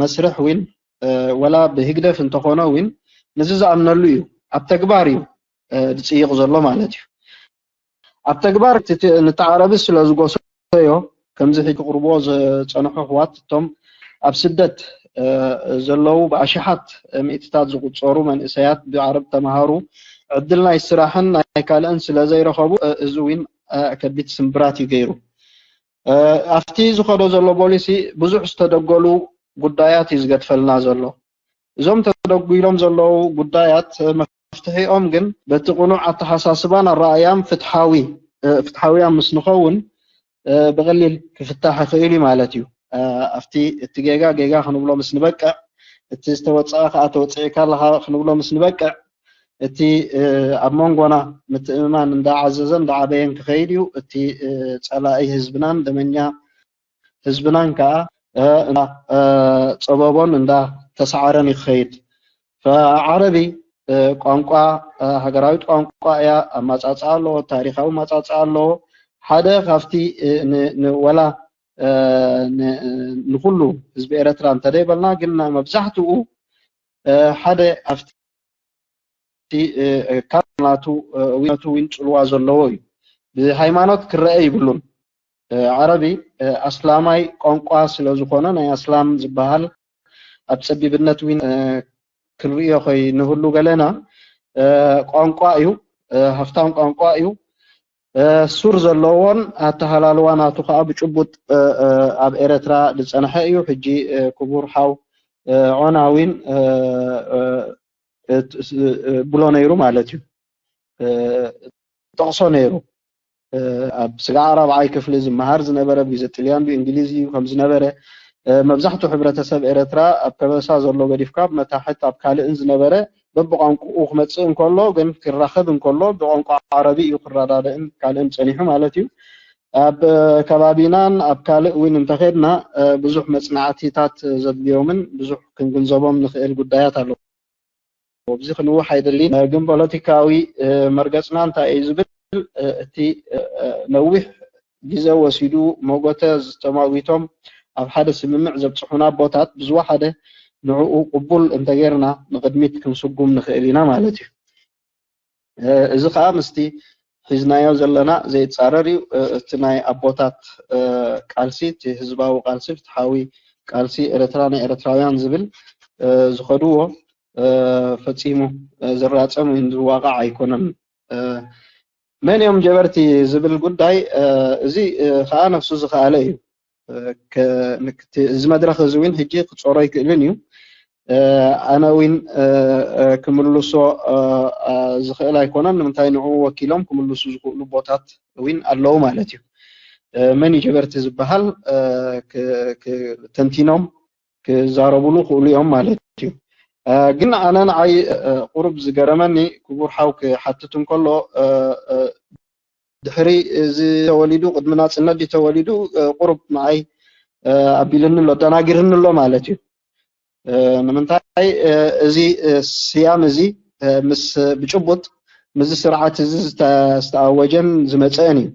መስርሕ እውን ወላ ብህግደፍ እንተኾነ እውን ንዚ ዝኣምነሉ እዩ፣ ኣብ ተግባር እዩ ዝፅይቕ ዘሎ ማለት እዩ። ኣብ ተግባር ንተዓረቢ ስለ ዝጎሰዮ ከምዚ ሕጂ ክቕርብዎ ዝፀንሑ ኣሕዋት እቶም ኣብ ስደት ዘለዉ ብኣሽሓት ሚእትታት ዝቑፀሩ መንእሰያት ብዓረብ ተምሃሩ ዕድል ናይ ስራሕን ናይ ካልእን ስለ ዘይረኸቡ እዚ እውን ከቢድ ስምብራት እዩ ገይሩ። ኣብቲ ዝኸዶ ዘሎ ፖሊሲ ብዙሕ ዝተደገሉ ጉዳያት እዩ ዝገድፈልና ዘሎ። እዞም ተደጒሎም ዘለዉ ጉዳያት መፍትሒኦም ግን በቲ ቅኑዕ ኣተሓሳስባን ኣረኣእያን ፍትሓዊ ፍትሓውያን ምስ ንኸውን ብቐሊል ክፍታሕ ይኽእል እዩ ማለት እዩ። ኣብቲ እቲ ጌጋ ጌጋ ክንብሎ ምስ ንበቅዕ፣ እቲ ዝተወፀኣ ከዓ ተወፂዕካ ኣለኻ ክንብሎ ምስ ንበቅዕ፣ እቲ ኣብ መንጎና ምትእምማን እንዳዓዘዘን እንዳዓበየን ክኸይድ እዩ። እቲ ፀላኢ ህዝብናን ደመኛ ህዝብናን ከዓ ጸበቦን እንዳተሳዓረን ይኸይድ። ዓረቢ ቋንቋ ሃገራዊት ቋንቋ እያ። ኣማጻጽኣ ኣለዎ፣ ታሪኻዊ ኣማጻጽኣ ኣለዎ። ሓደ ካብቲ ወላ ንኩሉ ህዝቢ ኤረትራ እንተደይበልና ግን መብዛሕትኡ ሓደ ኣብቲ ካብ ናቱ ዊነቱ እውን ጽልዋ ዘለዎ እዩ። ብሃይማኖት ክረአ ይብሉን። ዓረቢ ኣስላማይ ቋንቋ ስለ ዝኾነ ናይ ኣስላም ዝበሃል ኣብ ጸቢብነት እውን ክንርእዮ ከይንህሉ ገለና ቋንቋ እዩ፣ ሃፍታም ቋንቋ እዩ። ሱር ዘለዎን ኣተሃላልዋ ናቱ ከዓ ብጭቡጥ ኣብ ኤረትራ ዝጸንሐ እዩ። ሕጂ ክቡር ሓው ዖና እውን ብሎ ነይሩ ማለት እዩ። ጠቕሶ ነይሩ። ኣብ ስጋዕ ራብዓይ ክፍሊ ዝመሃር ዝነበረ ብግዜ ጥልያን ብእንግሊዝ እዩ ከም ዝነበረ፣ መብዛሕትኡ ሕብረተሰብ ኤረትራ ኣብ ከበሳ ዘሎ ገዲፍካ ኣብ መታሕት ኣብ ካልእን ዝነበረ በብቋንቋኡ ክመጽእ እንከሎ ግን ክራኸብ እንከሎ ብቋንቋ ዓረቢ እዩ ክረዳደእን ካልእን ጸኒሑ ማለት እዩ። ኣብ ከባቢናን ኣብ ካልእ እውን እንተኸድና ብዙሕ መጽናዕቲታት ዘድልዮምን ብዙሕ ክንግንዘቦም ንኽእል ጉዳያት ኣለዉ። ኣብዚ ክንውሕ ኣይደልን፣ ግን ፖለቲካዊ መርገጽና እንታይ እዩ ዝብል እቲ ነዊሕ ግዜ ወሲዱ መጎተ ዝተማጒቶም ኣብ ሓደ ስምምዕ ዘብጽሑና ኣቦታት ብዝወሓደ ንዕኡ ቅቡል እንተጌርና ንቕድሚት ክንስጉም ንኽእል ኢና ማለት እዩ። እዚ ከዓ ምስቲ ሒዝናዮ ዘለና ዘይጻረር እዩ። እቲ ናይ ኣቦታት ቃልሲ፣ እቲ ህዝባዊ ቃልሲ፣ ፍትሓዊ ቃልሲ ኤረትራ ናይ ኤረትራውያን ዝብል ዝኸድዎ ፈጺሙ ዝራጸም ወይ ዝዋቃዕ ኣይኮነን። መን እዮም ጀበርቲ ዝብል ጉዳይ እዚ ከዓ ነፍሱ ዝኸኣለ እዩ። እዚ መድረኽ እዚ እውን ሕጂ ክጾሮ ይክእልን እዩ። ኣነ እውን ክምልሶ ዝኽእል ኣይኮነን። ንምንታይ ንዕኡ ወኪሎም ክምልሱ ዝኽእሉ ኣቦታት እውን ኣለዉ ማለት እዩ። መን እዩ ጀበርቲ ዝበሃል ተንቲኖም ክዛረብሉ ክእሉ እዮም ማለት እዩ። ግን ኣነ ንዓይ ቁሩብ ዝገረመኒ ክቡር ሓው ክሓትት እንከሎ ድሕሪ እዚ ተወሊዱ ቅድሚ ናፅነት ድዩ ተወሊዱ ቁሩብ ንዓይ ኣቢልኒ ኣሎ፣ ኣደናጊርኒ ኣሎ ማለት እዩ። ንምንታይ እዚ ስያም እዚ ምስ ብጭቡጥ ምስዚ ስርዓት እዚ ዝተኣወጀን ዝመፀአን እዩ።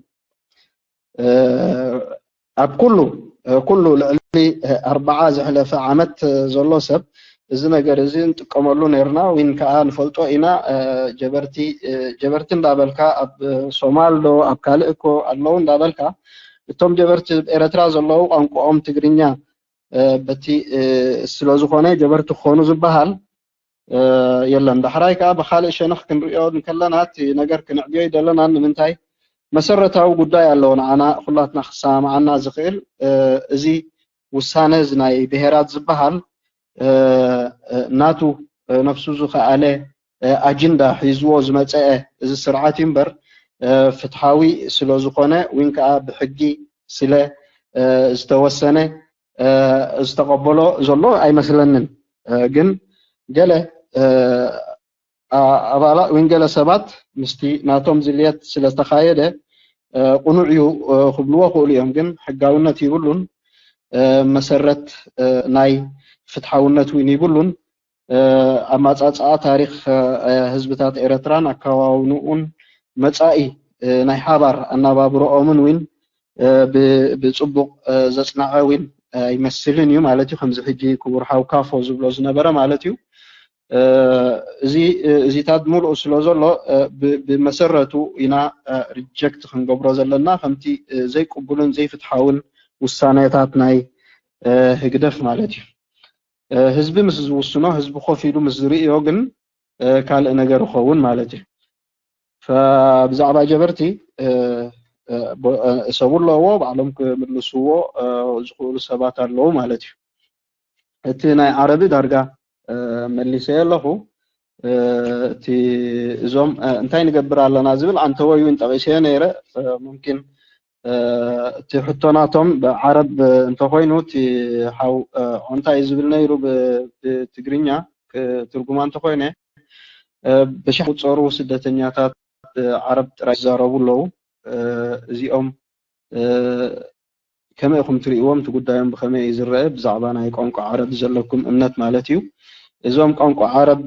ኣብ ኩሉ ኩሉ ልዕሊ ኣርባዓ ዝሕለፈ ዓመት ዘሎ ሰብ እዚ ነገር እዚ ንጥቀመሉ ነርና ወይን ከዓ ንፈልጦ ኢና። ጀበርቲ ጀበርቲ እንዳበልካ ኣብ ሶማል ዶ ኣብ ካልእ እኮ ኣለዉ እንዳበልካ እቶም ጀበርቲ ኤረትራ ዘለዉ ቋንቋኦም ትግርኛ በቲ ስለ ዝኾነ ጀበርቲ ክኾኑ ዝበሃል የለን። ዳሕራይ ከዓ ብካልእ ሸነኽ ክንሪኦ እንከለና እቲ ነገር ክንዕብዮ ይደለና። ንምንታይ መሰረታዊ ጉዳይ ኣለዎ ንዓና ኩላትና ክሰማማዓና ዝኽእል እዚ ውሳነ እዚ ናይ ብሄራት ዝበሃል ናቱ ነፍሱ ዝኸኣለ ኣጅንዳ ሒዝዎ ዝመፀአ እዚ ስርዓት እዩ እምበር ፍትሓዊ ስለ ዝኾነ ወይን ከዓ ብሕጊ ስለ ዝተወሰነ ዝተቐበሎ ዘሎ ኣይመስለንን። ግን ገለ ኣባላት ወይን ገለ ሰባት ምስቲ ናቶም ዝልየት ስለዝተኻየደ ቅኑዕ እዩ ክብልዎ ክእሉ እዮም። ግን ሕጋውነት ይብሉን መሰረት ናይ ፍትሓውነት እውን ይብሉን። ኣማፃፅኣ ታሪክ ህዝብታት ኤረትራን ኣከዋውንኡን መፃኢ ናይ ሓባር ኣናባብረኦምን እውን ብፅቡቅ ዘፅናዐ እውን ኣይመስልን እዩ ማለት እዩ። ከምዚ ሕጂ ክቡር ሓው ካፎ ዝብሎ ዝነበረ ማለት እዩ። እዚ እዚታት ሙሉእ ስለ ዘሎ ብመሰረቱ ኢና ሪጀክት ክንገብሮ ዘለና ከምቲ ዘይቅቡልን ዘይፍትሓውን ውሳኔታት ናይ ህግደፍ ማለት እዩ። ህዝቢ ምስ ዝውስኖ ህዝቢ ኮፍ ኢሉ ምስ ዝርእዮ ግን ካልእ ነገር ይኸውን ማለት እዩ። ብዛዕባ ጀበርቲ እሰቡ ኣለዎ ባዕሎም ክምልስዎ ዝኽእሉ ሰባት ኣለዉ ማለት እዩ። እቲ ናይ ዓረቢ ዳርጋ መሊሰ ኣለኹ። እቲ እዞም እንታይ ንገብር ኣለና ዝብል ኣንተወይ እውን ጠቂሰዮ ነይረ። ሙምኪን እቲ ሕቶናቶም ብዓረብ እንተኮይኑ እቲ ሓው ዖንታ እዩ ዝብል ነይሩ ብትግርኛ ትርጉማ እንተኮይነ ብሻሕ ቁፀሩ ስደተኛታት ዓረብ ጥራይ ይዛረቡ ኣለዉ። እዚኦም ከመይ ኢኹም ትርእይዎም? እቲ ጉዳዮም ብኸመይ እዩ ዝረአ? ብዛዕባ ናይ ቋንቋ ዓረብ ዘለኩም እምነት ማለት እዩ። እዞም ቋንቋ ዓረብ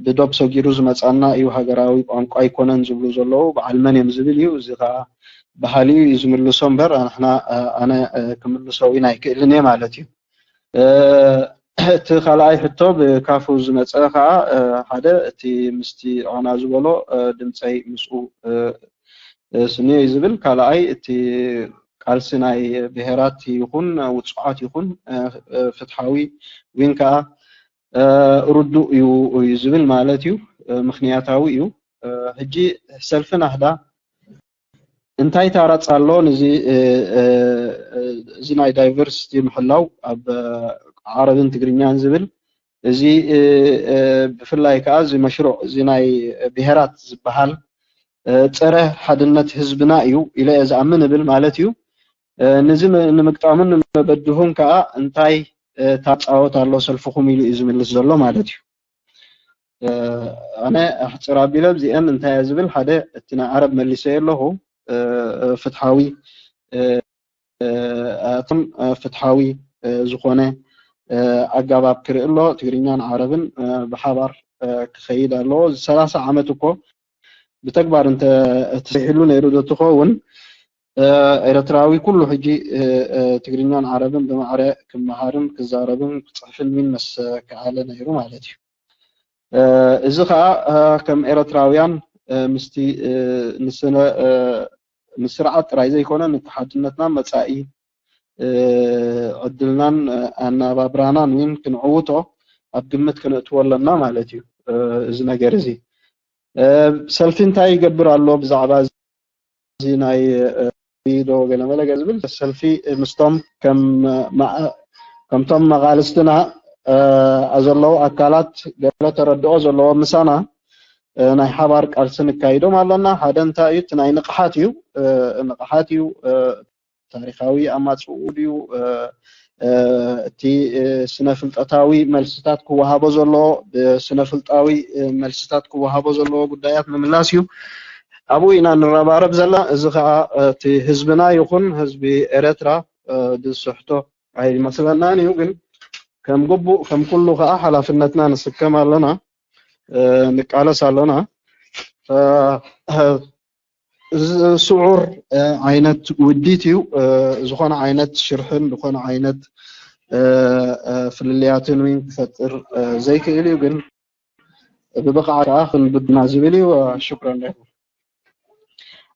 ብዶብ ሰጊሩ ዝመጻና እዩ፣ ሃገራዊ ቋንቋ ኣይኮነን ዝብሉ ዘለዉ በዓል መን እዮም ዝብል እዩ። እዚ ከዓ በሃሊኡ እዩ ዝምልሶ እምበር ንሕና ኣነ ክምልሶ እውን ኣይክእልን እየ ማለት እዩ። እቲ ካልኣይ ሕቶ ብካፉ ዝመፀ ከዓ ሓደ እቲ ምስቲ ዖና ዝበሎ ድምፀይ ምስኡ ስንዮ እዩ ዝብል። ካልኣይ እቲ ቃልሲ ናይ ብሄራት ይኹን ውፁዓት ይኹን ፍትሓዊ ወይን ከዓ ርዱእ እዩ እዩ ዝብል ማለት እዩ፣ ምክንያታዊ እዩ። ሕጂ ሰልፊ ናህዳ እንታይ ታራፅ ኣሎ ንዚ እዚ ናይ ዳይቨርሲቲ ምሕላው ኣብ ዓረብን ትግርኛን ዝብል እዚ ብፍላይ ከዓ እዚ መሽሩዕ እዚ ናይ ብሄራት ዝበሃል ፀረ ሓድነት ህዝብና እዩ ኢለ እየ ዝኣምን እብል ማለት እዩ። ንዚ ንምግጣሙን ንመበድሁን ከዓ እንታይ ታፃወት ኣሎ ሰልፍኹም ኢሉ እዩ ዝምልስ ዘሎ ማለት እዩ። ኣነ ኣሕፅር ኣቢለ እዚአን እንታይ እየ ዝብል ሓደ እቲ ናይ ዓረብ መሊሰ ኣለኹ ፍትሓዊ ኣቶም ፍትሓዊ ዝኾነ ኣጋባብ ክርኢ ኣሎ ትግርኛን ዓረብን ብሓባር ክኸይድ ኣለዎ። ሰላሳ ዓመት እኮ ብተግባር እንተ ተሰሪሕሉ ነይሩ ዶ ትኸውን ኤረትራዊ ኩሉ ሕጂ ትግርኛን ዓረብን ብማዕረ ክመሃርን ክዛረብን ክፅሕፍን ምን መስ ከኣለ ነይሩ ማለት እዩ። እዚ ከዓ ከም ኤረትራውያን ምስቲ ንስነ ንስርዓት ጥራይ ዘይኮነ ንተሓድነትና መፃኢ ዕድልናን ኣናባብራናን እውን ክንዕውቶ ኣብ ግምት ክነእትዎ ኣለና ማለት እዩ። እዚ ነገር እዚ ሰልፊ እንታይ ይገብር ኣሎ ብዛዕባ እዚ ናይ ዶ ገለመለ ዝብል ሰልፊ ምስቶም ከምቶም መቃልስትና ዘለዉ ኣካላት ገለ ተረድኦ ዘለዎ ምሳና ናይ ሓባር ቃልሲ ንካይዶም ኣለና። ሓደ እንታይ እዩ እቲ ናይ ንቕሓት እዩ ንቕሓት እዩ ታሪካዊ ኣማፅኡ ድዩ እቲ ስነ ፍልጠታዊ መልስታት ክወሃቦ ዘለዎ ብስነ ፍልጣዊ መልስታት ክወሃቦ ዘለዎ ጉዳያት ምምላስ እዩ። ኣብኡ ኢና ንረባረብ ዘለና። እዚ ከዓ እቲ ህዝብና ይኹን ህዝቢ ኤረትራ ዝስሕቶ ኣይመስለናን እዩ። ግን ከም ግቡእ ከም ኩሉ ከዓ ሓላፍነትና ንስከም ኣለና፣ ንቃለስ ኣለና። ስዑር ዓይነት ውዲት እዩ። ዝኾነ ዓይነት ሽርሕን ዝኾነ ዓይነት ፍልልያትን እውን ክፈጥር ዘይክእል እዩ። ግን ብብቕዓት ከዓ ክንብድና ዝብል እዩ። ሽኩረን ለኩም።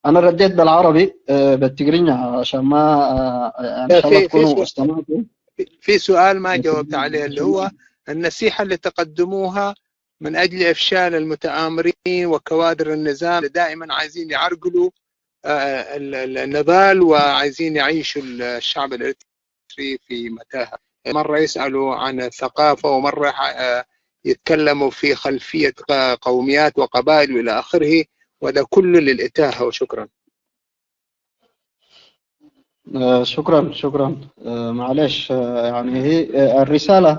أنا رديت بالعربي بالتقرينيا عشان ما أنا في في في سؤال ما جاوبت عليه اللي هو النصيحة اللي تقدموها من أجل إفشال المتآمرين وكوادر النظام اللي دائما عايزين يعرقلوا النضال وعايزين يعيشوا الشعب الإريتري في متاهة. مرة يسألوا عن الثقافة ومرة يتكلموا في خلفية قوميات وقبائل وإلى آخره، وده كله للإتاهة. وشكرا. شكرا شكرا معليش يعني هي الرسالة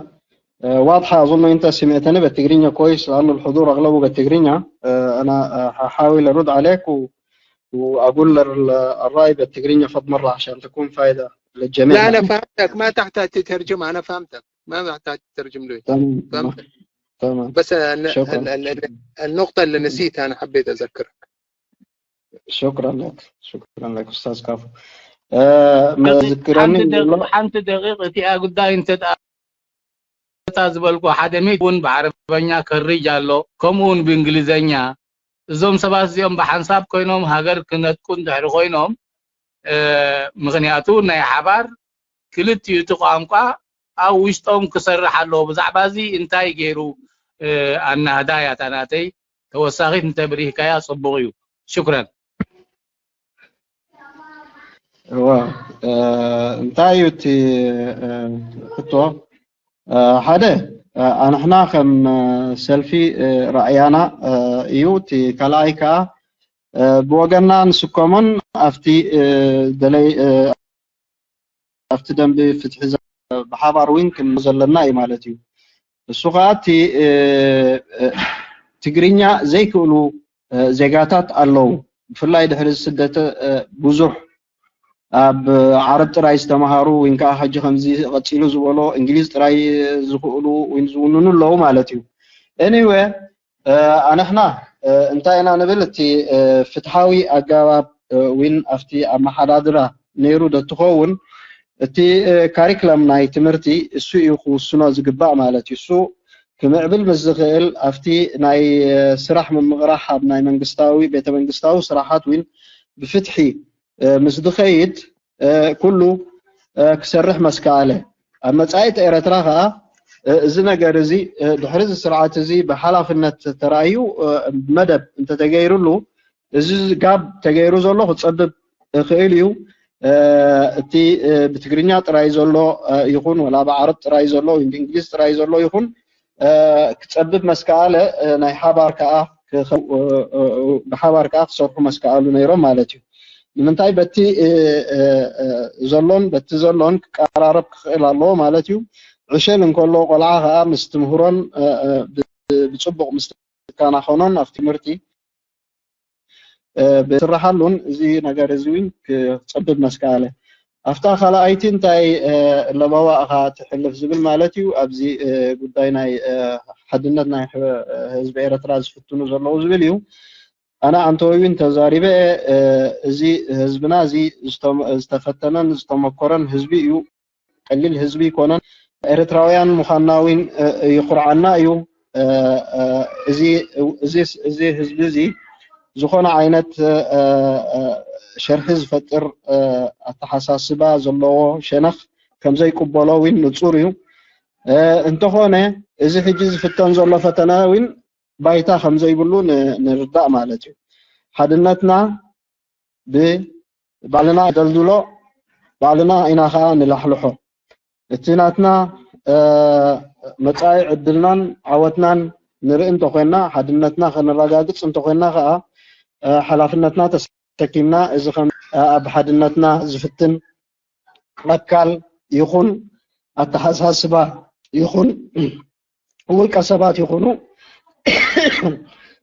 آه، واضحة أظن، أنت سمعتني بالتقرينيا كويس، لأنه الحضور أغلبه بالتقرينيا. آه، أنا، آه، هحاول أرد عليك و... وأقول ال- الرأي بالتقرينيا فض مرة عشان تكون فائدة للجميع. لا، أنا فهمتك، ما تحتاج تترجم، أنا فهمتك، ما تحتاج تترجم لي. تمام. فهمتك. تمام. بس ال- شكرًا. ال- ال- النقطة اللي نسيتها أنا حبيت أذكرك. شكرًا لك. شكرًا لك أستاذ كافو. آه، ما ደቂቕ- ذكرني ሓንቲ ደቂቕ- والله. ሓንቲ ደቂቕ እቲኣ ጉዳይ እንተ ደኣ ዝበልኩ ሓደ ሚት እውን ብዓረበኛ ከሪጅ ኣሎ፣ ከምኡ እውን ብእንግሊዘኛ። እዞም ሰባት እዚኦም ብሓንሳብ ኮይኖም ሃገር ክነጥቁ እንድሕሪ ኮይኖም፣ እ፣ ምኽንያቱ ናይ ሓባር ክልቲኡ እቲ ቋንቋ ኣብ ውሽጦም ክሰርሕ ኣለዎ። ብዛዕባ እዚ እንታይ ገይሩ፣ እ፣ ኣናህዳ እያ እታ ናተይ ተወሳኺት እንተብሪህካያ ጽቡቕ እዩ። ሽኩረን። እዋ፣ እ፣ እንታይ እዩ እቲ፣ እ፣ ሕቶ? እ፣ ሓደ፣ እ፣ ኣንሕና ከም፣ እ፣ ሰልፊ፣ እ፣ ራእያና፣ እ፣ እዩ። እቲ ካልኣይ ከኣ፣ እ፣ ብወገንና ንስከሞን ኣብቲ፣ እ፣ ደለይ፣ እ፣ ኣብቲ ደንቢ ፍትሒ ዘ-፣ ብሓባር እውን ክንመ ዘለና እዩ ማለት እዩ። እሱ ከኣ እቲ፣ እ፣ እ፣ ትግርኛ ዘይክእሉ፣ እ፣ ዜጋታት ኣለዉ። ብፍላይ ድሕሪ ስደት፣ እ፣ ብዙሕ ኣብ ዓረብ ጥራይ ዝተምሃሩ፣ ወይን ከኣ ሕጂ ከምዚ ቀጺሉ ዝበሎ እንግሊዝ ጥራይ ዝኽእሉ ወይን ዝውንኑ ኣለዉ ማለት እዩ። Anyway፣ እ፣ ኣንሕና፣ እ፣ እንታይ ኢና ንብል? እቲ፣ እ፣ ፍትሓዊ ኣገባብ፣ እ፣ ወይን ኣብቲ ኣመሓዳድራ ነይሩ ዶ ትኸውን? እቲ፣ እ፣ ካሪክለም ናይ ትምህርቲ እሱ እዩ ክውስኖ ዝግባእ ማለት እዩ። እሱ ክምዕብል ምስ ዝኽእል ኣብቲ ናይ፣ እ፣ ስራሕ ምምቕራሕ ኣብ ናይ መንግስታዊ፣ ቤተ መንግስታዊ ስራሓት ወይን ብፍትሒ፣ እ፣ ምስ ዝኸይድ፣ እ፣ ኩሉ፣ እ፣ ክሰርሕ መስከኣለ። ኣብ መጻኢት ኤረትራ ከኣ፣ እ፣ እዚ ነገር እዚ፣ እ፣ ድሕሪ እዚ ስርዓት እዚ ብሓላፍነት ተራእዩ፣ እ፣ መደብ እንተተገይሩሉ፣ እዚ ጋብ ተገይሩ ዘሎ ክጸብብ ይኽእል እዩ። እ፣ እቲ፣ እ፣ ብትግርኛ ጥራይ ዘሎ፣ እ፣ ይኹን ወላ ብዓረብ ጥራይ ዘሎ ወይ ብእንግሊዝ ጥራይ ዘሎ ይኹን፣ እ፣ ክጸብብ መስከኣለ፣ እ፣ ናይ ሓባር ከኣ ክኸ-፣ እ፣ እ፣ እ፣ ብሓባር ከኣ ክሰርሑ መስከኣሉ ነይሮም ማለት እዩ። ንምንታይ በቲ፣ እ፣ እ፣ እ፣ ዘሎን በቲ ዘሎን ክቀራረብ ክኽእል ኣለዎ ማለት እዩ። ዕሸል እንከሎ ቆልዓ ከኣ ምስ ትምህሮን፣ እ፣ እ፣ ብ-፣ ብጽቡቕ ምስ ትከናኸኖን ኣብ ትምህርቲ፣ እ፣ ብስራሓሉን እዚ ነገር እዚ እውን ክጸብብ መስከኣለ። ኣብታ ካልኣይቲ እንታይ፣ እ፣ ለበዋ ኢኻ ትሕልፍ ዝብል ማለት እዩ። ኣብዚ፣ እ፣ ጉዳይ ናይ፣ እ፣ ሓድነት ናይ ሕ-፣ ህዝቢ ኤረትራ ዝፍትኑ ዘለዉ ዝብል እዩ። ኣነ ኣንተወይ እውን ተዛሪበ፣ እ፣ እዚ ህዝብና እዚ ዝቶም-፣ ዝተፈተነን ዝተመኮረን ህዝቢ እዩ። ቀሊል ህዝቢ ይኮነን። ኤርትራውያን ምዃንና እውን፣ እ፣ ይኹርዓና እዩ። እ፣ እ፣ እዚ፣ እዚ፣ እዚ ህዝቢ እዚ ዝኾነ ዓይነት፣ እ፣ እ፣ ሸርሒ ዝፈጥር፣ እ፣ ኣተሓሳስባ ዘለዎ ሸነኽ ከም ዘይቅበሎ እውን ንጹር እዩ። እ፣ እንተኾነ እዚ ሕጂ ዝፍተን ዘሎ ፈተነ እውን ባይታ ከም ዘይብሉ ን-፣ ንርዳእ ማለት እዩ። ሓድነትና ብባዕልና ደልድሎ፣ ባዕልና ኢና ኸኣ ንላሕልሖ። እቲ ናትና፣ እ፣ መጻኢ ዕድልናን ዓወትናን ንርኢ እንተኾይንና፣ ሓድነትና ከነረጋግጽ እንተኾይንና ኸኣ፣ እ፣ ሓላፍነትና ተሰኪምና፣ እዚ ከም፣ እ፣ ኣብ ሓድነትና ዝፍትን ኣካል ይኹን ኣተሓሳስባ ይኹን ውልቀ ሰባት ይኹኑ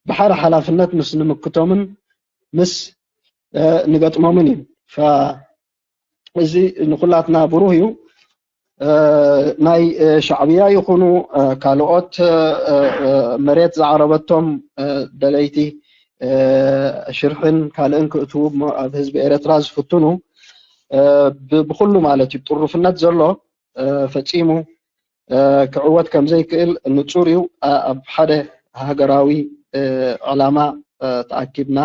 ብሓደ ሓላፍነት ምስ ንምክቶምን ምስ፣ እ፣ ንገጥሞምን እዩ። ፈ-፣ እዚ ንኹላትና ብሩህ እዩ። እ፣ ናይ፣ እ፣ ሻዕብያ ይኹኑ፣ እ፣ ካልኦት፣ እ፣ እ፣ እ፣ መሬት ዝዓረበቶም፣ እ፣ ደለይቲ፣ እ፣ ሽርሕን ካልእን ክእትዉ እሞ ኣብ ህዝቢ ኤረትራ ዝፍትኑ፣ እ፣ ብ-፣ ብኹሉ ማለት እዩ ጥሩፍነት ዘሎ፣ እ፣ ፈጺሙ፣ እ፣ ክዕወት ከም ዘይክእል ንጹር እዩ። ኣ-፣ ኣብ ሓደ ሃገራዊ፣ እ፣ ዕላማ፣ እ፣ ተኣኪብና፣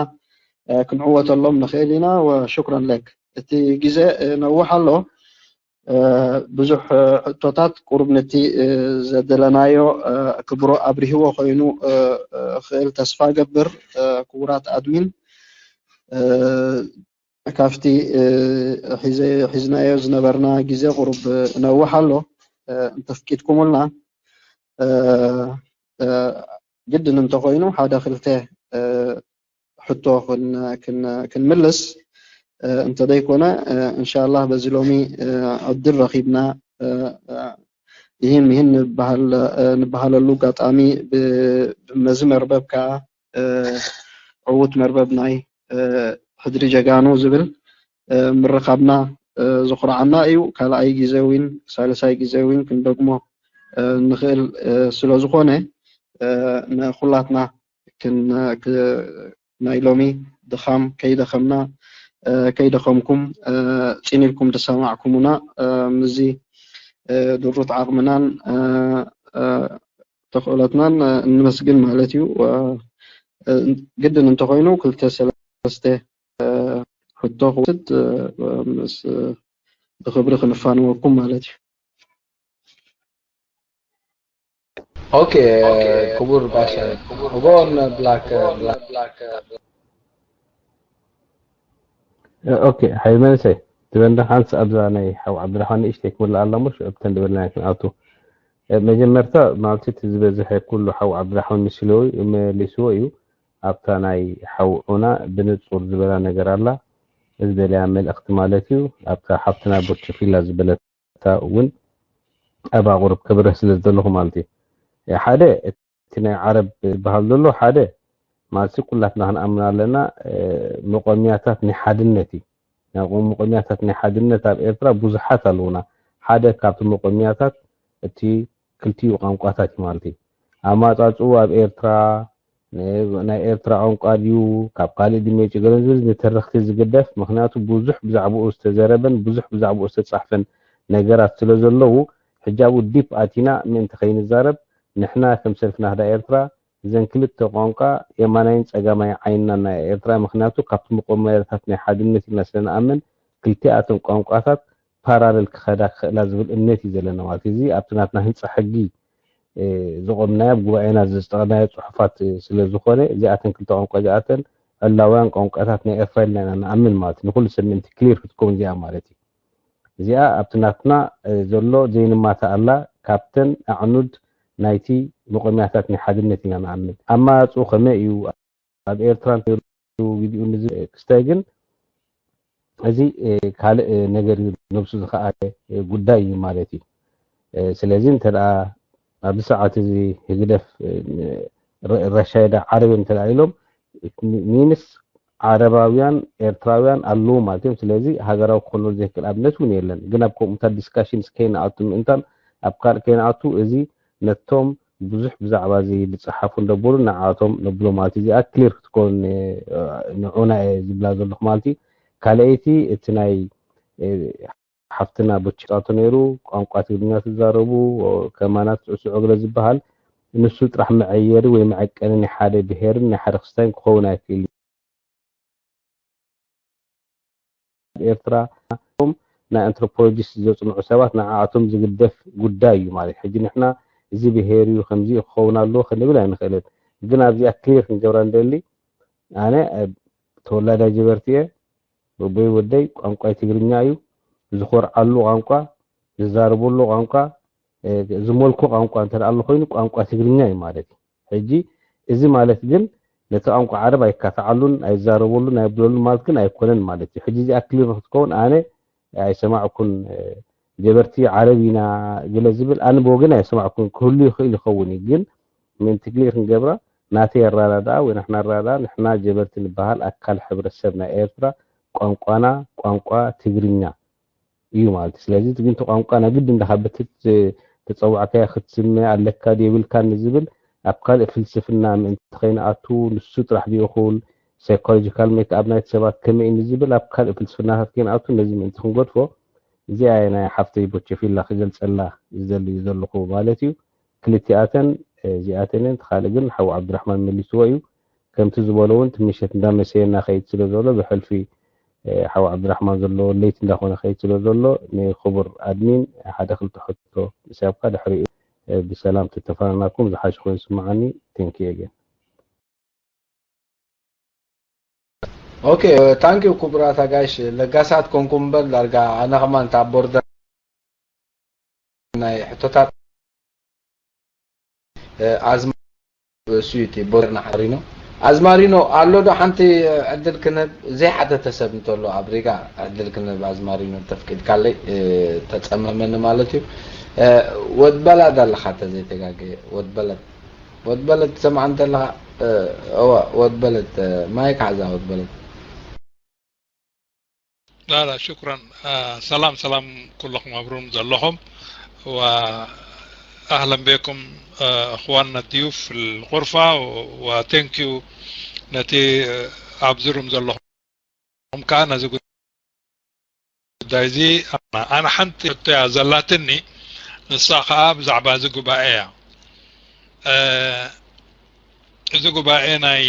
እ፣ ክንዕወተሎም ንኽእል ኢና። ወሽኩረን ለክ። እቲ ግዜ፣ እ፣ ነውሕ ኣሎ። እ፣ ብዙሕ፣ እ፣ ሕቶታት ቁሩብ ነቲ፣ እ፣ ዘደለናዮ፣ እ፣ ክብሮ ኣብሪህዎ ኮይኑ፣ እ፣ እ፣ ክእል ተስፋ ገብር፣ እ፣ ክቡራት ኣድሚን፣ እ፣ ካብቲ፣ እ፣ ሒዘ-፣ ሒዝናዮ ዝነበርና ግዜ ቁሩብ ነውሕ ኣሎ። እ፣ እንተፍቂድኩምልና፣ እ፣ እ፣ ግድን እንተኾይኑ ሓደ ክልተ፣ እ፣ ሕቶ ክን-፣ ክን-፣ ክንምልስ፣ እ፣ እንተደይኮነ፣ እ፣ እንሻላህ በዚ ሎሚ፣ እ፣ ዕድል ረኺብና፣ እ፣ እ፣ ይህን ይህን ንበሃለሉ ኣጋጣሚ ብመዚ መርበብ ከዓ ዕዉት መርበብ ናይ ሕድሪ ጀጋኑ ዝብል ምርኻብና ዘኹርዓና እዩ። ካልኣይ ግዜ እውን ሳልሳይ ግዜ እውን ክንደግሞ ንኽእል ስለ ዝኾነ ንኹላትና ናይ ሎሚ ድኻም ከይደኸምና ከይደኸምኩም ፂን ኢልኩም ዝሰማዕኩሙና ምስዚ ድሩት ዓቕምናን ተኽእሎትናን ንመስግን ማለት እዩ። ግድን እንተኾይኑ ክልተ ሰለስተ ሕቶ ክወስድ ምስ ብክብሪ ክንፋንወኩም ማለት እዩ። ኦኬ ክቡር ባሻ እጎን ብላክ ኦኬ ሓይ መንሰይ ትበንደ ሓንስ ኣብዛ ናይ ሓው ዓብድራሕማን ንእሽተይ ክምላእ ኣላ ሞ ሽዑ ብተን ዝበልና ክንኣቱ መጀመርታ ማለት እቲ ዝበዝሐ ኩሉ ሓው ዓብድራሕማን መሲልዎ መሊስዎ እዩ ኣብታ ናይ ሓው ዑና ብንጹር ዝበላ ነገር ኣላ ዝደልያ መልእኽቲ ማለት እዩ ኣብታ ሓፍትና ቦቸፊላ ዝበለታ እውን ኣብ ኣቑርብ ክብረ ስለ ዝደለኹ ማለት እዩ ሓደ እቲ ናይ ዓረብ ዝበሃል ዘሎ ሓደ ማለት ኩላትና ክንኣምን ኣለና መቆሚያታት ናይ ሓድነት እዩ መቆሚያታት ናይ ሓድነት ኣብ ኤርትራ ብዙሓት ኣለውና ሓደ ካብቲ መቆሚያታት እቲ ክልቲኡ ቋንቋታት እዩ ማለት እዩ ኣማፃፅኡ ኣብ ኤርትራ ናይ ኤርትራ ቋንቋ ድዩ ካብ ካልእ ድዩ መፂኡ ገለ ዝብል ንተረኽቲ ዝግደፍ ምክንያቱ ብዙሕ ብዛዕባኡ ዝተዘረበን ብዙሕ ብዛዕባኡ ዝተፃሕፈን ነገራት ስለ ዘለዉ ሕጂ ኣብኡ ዲፕ ኣቲና ምእንቲ ከይንዛረብ ንሕና ከም ሰልፊ ናህዳ ኤርትራ እዘን ክልተ ቋንቋ የማናይን ፀጋማይ ዓይንና ናይ ኤርትራ ምክንያቱ ካብቲ መቆመርታት ናይ ሓድነት ኢልና ስለ ንኣምን ክልቲኣተን ቋንቋታት ፓራለል ክኸዳ ክኽእላ ዝብል እምነት እዩ ዘለና ማለት እዚ ኣብቲ ናትና ህንፃ ሕጊ ዝቆምናዮ ኣብ ጉባኤና ዘፅደቕናዮ ፅሑፋት ስለ ዝኾነ እዚኣተን ክልተ ቋንቋ እዚኣተን ዕላውያን ቋንቋታት ናይ ኤርትራ ኢልና ኢና ንኣምን ማለት ንኩሉ ሰብ ምእንቲ ክሊር ክትከውን እዚኣ ማለት እዩ እዚኣ ኣብቲ ናትና ዘሎ ዘይንማታ ኣላ ካብተን ኣዕኑድ ናይቲ መቆሚያታት ናይ ሓድነት ኢና ንኣምን ኣማራፅኡ ከመይ እዩ ኣብ ኤርትራ ግዜኡ ክስታይ ግን እዚ ካልእ ነገር እዩ ነብሱ ዝኸኣለ ጉዳይ እዩ ማለት እዩ ስለዚ እንተ ኣብዚ ሰዓት እዚ ህግደፍ ረሻይዳ ዓረብ እንተ ኢሎም ሚንስ ዓረባውያን ኤርትራውያን ኣለዉ ማለት እዮም ስለዚ ሃገራዊ ክኾኑ ዘይክእል ኣብነት እውን የለን ግን ኣብ ከምኡታት ዲስካሽንስ ከይንኣቱ ምእንታን ኣብ ካልእ ከይንኣቱ እዚ ነቶም ብዙሕ ብዛዕባ እዚ ዝፀሓፉ እንደበሉ ንዓቶም ነብሎ ማለት እዚኣ ክሊር ክትከውን ንዑና እየ ዝብላ ዘለኹ ማለት እዩ ካልኣይቲ እቲ ናይ ሓፍትና ቦቺጣቶ ነይሩ ቋንቋ ትግርኛ ትዛረቡ ከማናት ስዑ ገለ ዝበሃል ንሱ ጥራሕ መዐየሪ ወይ መዐቀኒ ናይ ሓደ ብሄርን ናይ ሓደ ክስታይን ክኸውን ኣይክእል ኤርትራ ናይ ኣንትሮፖሎጂስት ዘፅንዑ ሰባት ንዓኣቶም ዝግደፍ ጉዳይ እዩ ማለት ሕጂ ንሕና እዚ ብሄር እዩ ከምዚ ክኸውን ኣለዎ ክንብል ኣይንኽእልን ግን ኣብዚኣ ክሊር ክንገብራ ንደሊ ኣነ ተወላዳይ ጀበርቲ እየ በቦይ ወደይ ቋንቋይ ትግርኛ እዩ ዝኮርዓሉ ቋንቋ ዝዛረበሉ ቋንቋ ዝመልኮ ቋንቋ እንተ ኣሎ ኮይኑ ቋንቋ ትግርኛ እዩ ማለት እዩ ሕጂ እዚ ማለት ግን ነቲ ቋንቋ ዓረብ ኣይካትዓሉን ኣይዛረበሉን ኣይብለሉን ማለት ግን ኣይኮነን ማለት እዩ ሕጂ እዚኣ ክሊር ክትከውን ኣነ ኣይሰማዕኩን ጀበርቲ ዓረብ ኢና ገለ ዝብል ኣነ ብወገን ኣይሰማዕኩን ክህሉ ይኽእል ይኸውን እዩ ግን ምእንቲ ክሊር ክንገብራ ናተይ ኣራዳድኣ ወይ ንሕና ኣራዳድኣ ንሕና ጀበርቲ ንበሃል ኣካል ሕብረተሰብ ናይ ኤርትራ ቋንቋና ቋንቋ ትግርኛ እዩ ማለት እዩ ስለዚ ግን እቲ ቋንቋ ናይ ግድን ዳኻ በቲ ተፀዋዕካዮ ክትስመ ኣለካ ድዩ የብልካን ንዝብል ኣብ ካልእ ፍልስፍና ምእንቲ ከይንኣቱ ንሱ ጥራሕ ድዩ እኹል ሳይኮሎጂካል ሜክኣፕ ናይቲ ሰባት ከመይ እዩ ንዝብል ኣብ ካልእ ፍልስፍናታት ከይንኣቱ ነዚ ምእንቲ ክንገድፎ እዚኣ እየ ናይ ሓፍተይ ቦቸፊላ ክገልፀላ ዝደሊ ዘለኹ ማለት እዩ ክልቲኣተን እዚኣተን እየን እቲ ካልእ ግን ሓው ዓብዱራሕማን መሊስዎ እዩ ከምቲ ዝበሎ እውን እቲ ምሸት እንዳመሰየና ከይድ ስለ ዘሎ ብሕልፊ ሓው ዓብዱራሕማን ዘለዎ ለይቲ እንዳኾነ ከይድ ስለ ዘሎ ንክቡር ኣድሚን ሓደ ክልተ ሕቶ ምሳብካ ድሕሪኡ ብሰላም ተተፈናናኩም ዝሓሽ ኮይኑ ስምዓኒ thank you again okay thank you ክቡራት ኣጋይሽ ለጋሳት ኮንኩም እምበር ዳርጋ ኣነ ከማን እታ ቦርደር ናይ ሕቶታት ኣዝማ እሱ እዩ ቦርደር ናሓሪኖ ኣዝማሪኖ ኣሎ ዶ ሓንቲ ዕድል ክንህብ ዘይሓተተ ሰብ እንተሎ ኣብ ሪጋ ዕድል ክንህብ ኣዝማሪኖ ተፍቂድካለይ ተፀመመኒ ማለት እዩ ወድ በላድ ኣለኻ፣ እንተ ዘይተጋገየ። ወድ በለድ፣ ወድ በለድ ትሰምዓ እንተለኻ፣ እዋ፣ ወድ በለድ፣ ማይክ ሓዛ፣ ወድ በለድ። لا لا شكرا. ሰላም ሰላም ኩለኹም ኣብሩም ዘለኹም። وأهلا بكم أخواننا الضيوف في الغرفة، و thank you ነቲ ኣብዝሩም ዘለኹም ከዓ ነዚ ጉዳይ እዚ። ኣነ ሓንቲ ሕቶ እያ ዘላትኒ፣ ንሳ ከዓ ብዛዕባ እዚ ጉባኤ እያ። እዚ ጉባኤ ናይ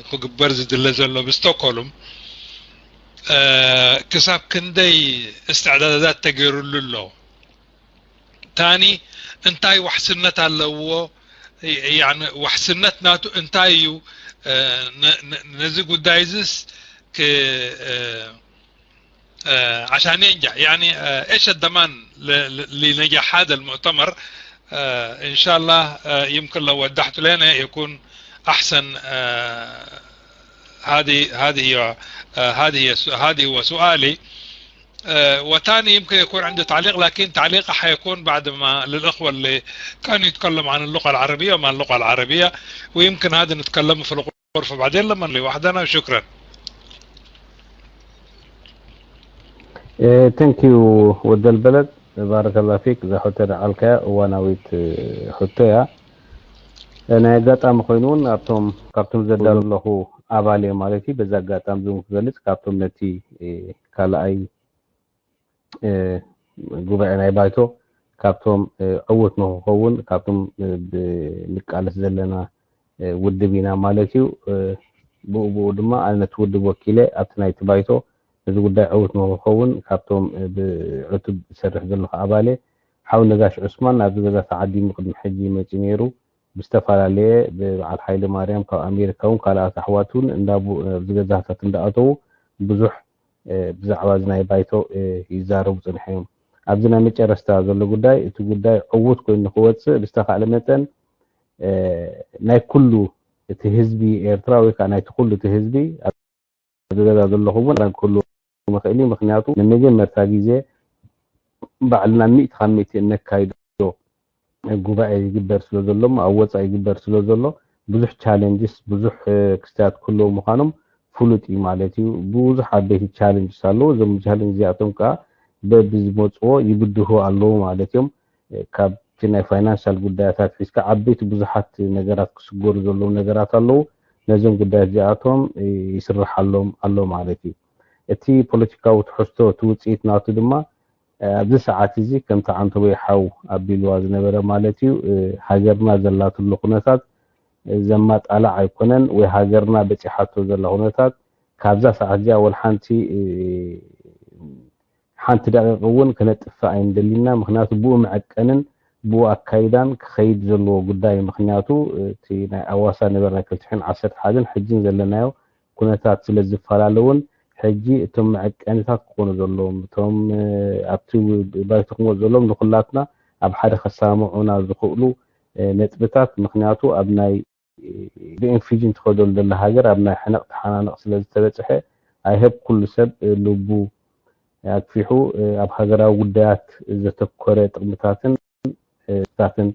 ክግበር ዝድለ ዘሎ ብስቶኮልም ክሳብ ክንደይ እስትዕዳዳት ተገይሩሉ ኣሎ? ታኒ እንታይ ዋሕስነት ኣለዎ? ያኒ ዋሕስነት ናቱ እንታይ እዩ? ነዚ ጉዳይ እዚስ عشان ينجح يعني ايش الضمان لنجاح هذا المؤتمر؟ ان شاء الله يمكن لو وضحت لنا يكون احسن. هذه هذه هي هذه هي هذه هو سؤالي. وثاني يمكن يكون عنده تعليق، لكن تعليقه حيكون بعد ما للأخوة اللي كانوا يتكلموا عن اللغة العربية وما اللغة العربية، ويمكن هذا نتكلم في الغرفة بعدين لما لوحدنا. شكرا. Thank you ወደል በለድ፣ ባረከላ ፊክ። እዛ ሕቶ ደዓልካያ እዋናዊት ሕቶ እያ። ናይ ኣጋጣሚ ኮይኑ እውን ኣብቶም ካብቶም ዘዳሉ ኣለኹ ኣባል እየ ማለት እዩ። በዚ ኣጋጣሚ ዝም ክገልጽ፣ ካብቶም ነቲ ካልኣይ ጉባኤ ናይ ባይቶ ካብቶም ዕዉት ንክኸውን ካብቶም ንቃለስ ዘለና ውድብ ኢና ማለት እዩ። ብኡ ብኡ ድማ ኣነ ነቲ ውድብ ወኪለ ኣብቲ ናይቲ ባይቶ እዚ ጉዳይ ዕዉት ንክኸውን ካብቶም ብዕቱብ ዝሰርሕ ዘለኹ ኣባል እየ። ሓው ነጋሽ ዑስማን ኣብዚ ገዛ ተዓዲሙ ቅድሚ ሕጂ መፂኡ ነይሩ። ብዝተፈላለየ ብበዓል ሓይለ ማርያም ካብ ኣሜሪካ እውን ካልኣት ኣሕዋት እውን እንዳቡ ኣብዚ ገዛታት እንዳኣተዉ ብዙሕ ብዛዕባ እዚ ናይ ባይቶ ይዛረቡ ፅንሐ እዮም። ኣብዚ ናይ መጨረስታ ዘሎ ጉዳይ እቲ ጉዳይ ዕዉት ኮይኑ ንክወፅእ ብዝተካእለ መጠን ናይ ኩሉ እቲ ህዝቢ ኤርትራ ወይ ከዓ ናይቲ ኩሉ እቲ ህዝቢ ኣብዚ ገዛ ዘለኹም እውን ክህሉ ምኽእል እዩ። ምክንያቱ ንመጀመርታ ግዜ ባዕልና ሚእቲ ካብ ሚእቲ እነካይዶ ጉባኤ ይግበር ስለ ዘሎ ኣብ ወፃኢ ይግበር ስለ ዘሎ ብዙሕ ቻለንጅስ ብዙሕ ክስታት ክህልዎ ምዃኖም ፍሉጥ እዩ ማለት እዩ። ብዙሕ ዓበይቲ ቻለንጅስ ኣለዉ። እዞም ቻለንጅ እዚኣቶም ከዓ በብዝመፅዎ ይብድሁ ኣለዉ ማለት እዮም። ካብቲ ናይ ፋይናንሻል ጉዳያታት ሒዝካ ዓበይቲ ብዙሓት ነገራት ክስገሩ ዘለዉ ነገራት ኣለዉ። ነዞም ጉዳያት እዚኣቶም ይስርሓሎም ኣሎ ማለት እዩ። እቲ ፖለቲካዊ ትሕዝቶ እቲ ውፅኢት ናቱ ድማ ኣብዚ ሰዓት እዚ ከምቲ ዓንተቦይ ሓው ኣቢልዋ ዝነበረ ማለት እዩ ሃገርና ዘላትሉ ኩነታት ዘማጣላዕ ኣይኮነን ወይ ሃገርና በፂሓቶ ዘላ ኩነታት ካብዛ ሰዓት እዚኣ ወላ ሓንቲ ሓንቲ ደቂቕ እውን ክነጥፍእ ኣይንደሊና። ምክንያቱ ብኡ መዐቀንን ብኡ ኣካይዳን ክኸይድ ዘለዎ ጉዳይ ምክንያቱ እቲ ናይ ኣዋሳ ነበር ናይ ክልተ ሽሕን ዓሰርተ ሓደን ሕጅን ዘለናዮ ኩነታት ስለ ዝፈላለውን ሕጂ እቶም መዐቀንታት ክኾኑ ዘለዎም እቶም ኣብቲ ባይቶ ክመፁ ዘለዎም ንኩላትና ኣብ ሓደ ከሳምዑና ዝኽእሉ ነጥብታት ምክንያቱ ኣብ ናይ ብኢንፊጅን ትኸደሉ ዘላ ሃገር ኣብ ናይ ሕነቕ ተሓናነቕ ስለ ዝተበፅሐ ኣይሀብ ኩሉ ሰብ ልቡ ኣግፊሑ ኣብ ሃገራዊ ጉዳያት ዘተኮረ ጥቕምታትን ስታትን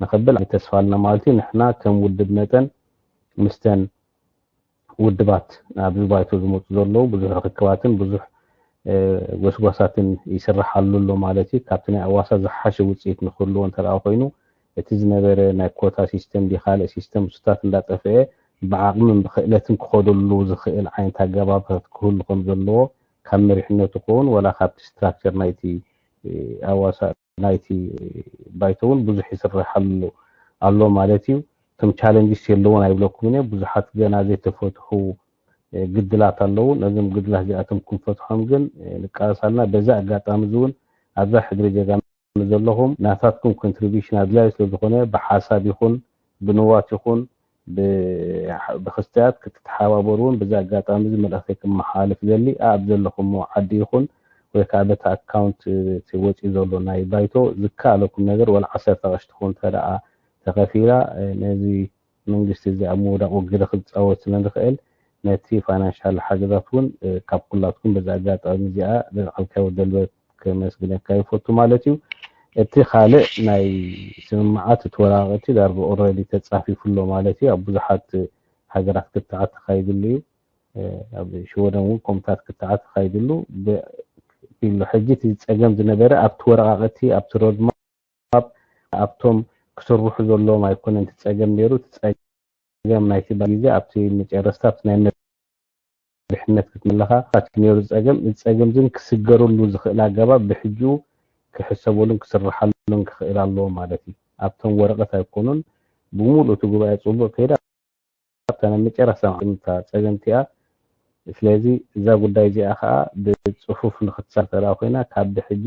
ንኸብል ተስፋ ኣለና ማለት እዩ። ንሕና ከም ውድብ መጠን ምስተን ውድባት ኣብዚ ባይቶ ዝመፁ ዘለዉ ብዙሕ ርክክባትን ብዙሕ ጎስጓሳትን ይስርሓሉ ኣሎ ማለት እዩ። ካብቲ ናይ ኣዋሳ ዝሓሸ ውፅኢት ንክህልዎ እንተ ኮይኑ እቲ ዝነበረ ናይ ኮታ ሲስተም ዲ ካልእ ሲስተም ስታት እንዳጠፍአ ብዓቕምን ብክእለትን ክኸደሉ ዝኽእል ዓይነት ኣገባብታት ክህሉ ከም ዘለዎ ካብ መሪሕነቱ ክኸውን ወላ ካብቲ ስትራክቸር ናይቲ ኣዋሳ ናይቲ ባይቶ እውን ብዙሕ ይስርሓሉ ኣሎ ማለት እዩ። እቶም ቻለንጅስ የለውን ኣይብለኩምን እየ። ብዙሓት ገና ዘይተፈትሑ ግድላት ኣለዉ። ነዞም ግድላት እዚኣቶም ክንፈትሖም ግን ንቃለስ ኣለና። በዚ ኣጋጣሚ እዚ እውን ኣብዛ ሕድሪ ጀጋኑ ዘለኹም ናታትኩም ኮንትሪቢሽን ኣድላዩ ስለ ዝኾነ ብሓሳብ ይኹን ብንዋት ይኹን ብክስተያት ክትተሓባበሩ እውን በዚ ኣጋጣሚ እዚ መልእኽተይ ክመሓላልፍ ይደሊ። ኣብ ዘለኹሞ ዓዲ ይኹን ወይ ከዓ በቲ ኣካውንት እቲ ወፂኡ ዘሎ ናይ ባይቶ ዝከኣለኩም ነገር ወላ ዓሰርተ ቅርሺ ትኹን እንተ ደኣ ተኸፊላ ነዚ መንግስቲ እዚ ኣብ ምውዳቕ ግደ ክፃወት ስለ ንኽእል ነቲ ፋይናንሻል ሓገዛት እውን ካብ ኩላትኩም በዚ ኣጋጣሚ እዚኣ ዘልዓልካዮ ደልበት ከመስግነካ ይፈቱ ማለት እዩ። እቲ ካልእ ናይ ስምምዓት እቲ ወረቓቕቲ ዳርጋ ኦልሬዲ ተጻፊፉ ኣሎ ማለት እዩ። ኣብ ብዙሓት ሃገራት ክትዓት ተኻይድሉ እዩ። ኣብ ሽወደን እውን ኮምታት ክትዓት ተኻይድሉ ብ- ኢሉ። ሕጂ እቲ ጸገም ዝነበረ ኣብቲ ወረቓቕቲ፣ ኣብቲ ሮድማፕ፣ ኣብቶም ክስርሑ ዘለዎም ኣይኮነን እቲ ጸገም ነይሩ። እቲ ጸገም ናይቲ ግዜ ኣብቲ መጨረስታ ኣብቲ ናይ መሪሕነት ክትመለኻ ነይሩ ጸገም። እዚ ጸገም ዝን ክስገረሉ ዝኽእል ኣገባብ ብሕጂኡ ክሕሰበሉን ክስርሓሉን ክኽእል ኣለዎ ማለት እዩ። ኣብቶም ወረቐት ኣይኮኑን። ብምሉእ እቲ ጉባኤ ጽቡቕ ከይዳ ኣብታ ናይ መጨረስታ ማዕልምታ ጸገምቲ እያ። ስለዚ እዛ ጉዳይ እዚኣ ከዓ ብጽፉፍ ንክትሳር ተደኣ ኮይና ካብ ብሕጂ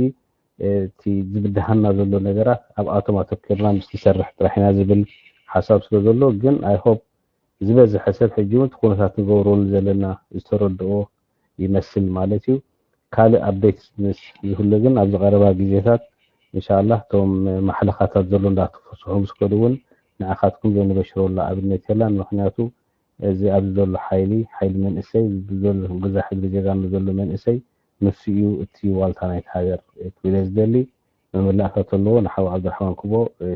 እቲ ዝብድሃና ዘሎ ነገራት ኣብኣቶም ኣተኪርና ምስ ንሰርሕ ጥራሕ ኢና ዝብል ሓሳብ ስለ ዘሎ ግን I hope ዝበዝሐ ሰብ ሕጂ እውን እቲ ኩነታት ንገብረሉ ዘለና ዝተረድኦ ይመስል ማለት እዩ። ካልእ ኣፕዴት ምስ ዝህሉ ግን ኣብዚ ቀረባ ግዜታት እንሻላ እቶም ማሕለኻታት ዘሎ እንዳተፈስሑ ምስ ከዱ እውን ንዓኻትኩም ዘንበሽረሉ ኣብነት የላን። ምክንያቱ እዚ ኣብዚ ዘሎ ሓይሊ ሓይሊ መንእሰይ ዘሎ ገዛ ሕድሪ ጀጋኑ ዘሎ መንእሰይ ንሱ እዩ እቲ ዋልታ ናይቲ ሃገር ክብል ዝደሊ። መመላእታ ተለዎ ንሓው ዓብዱራሕማን ክቦ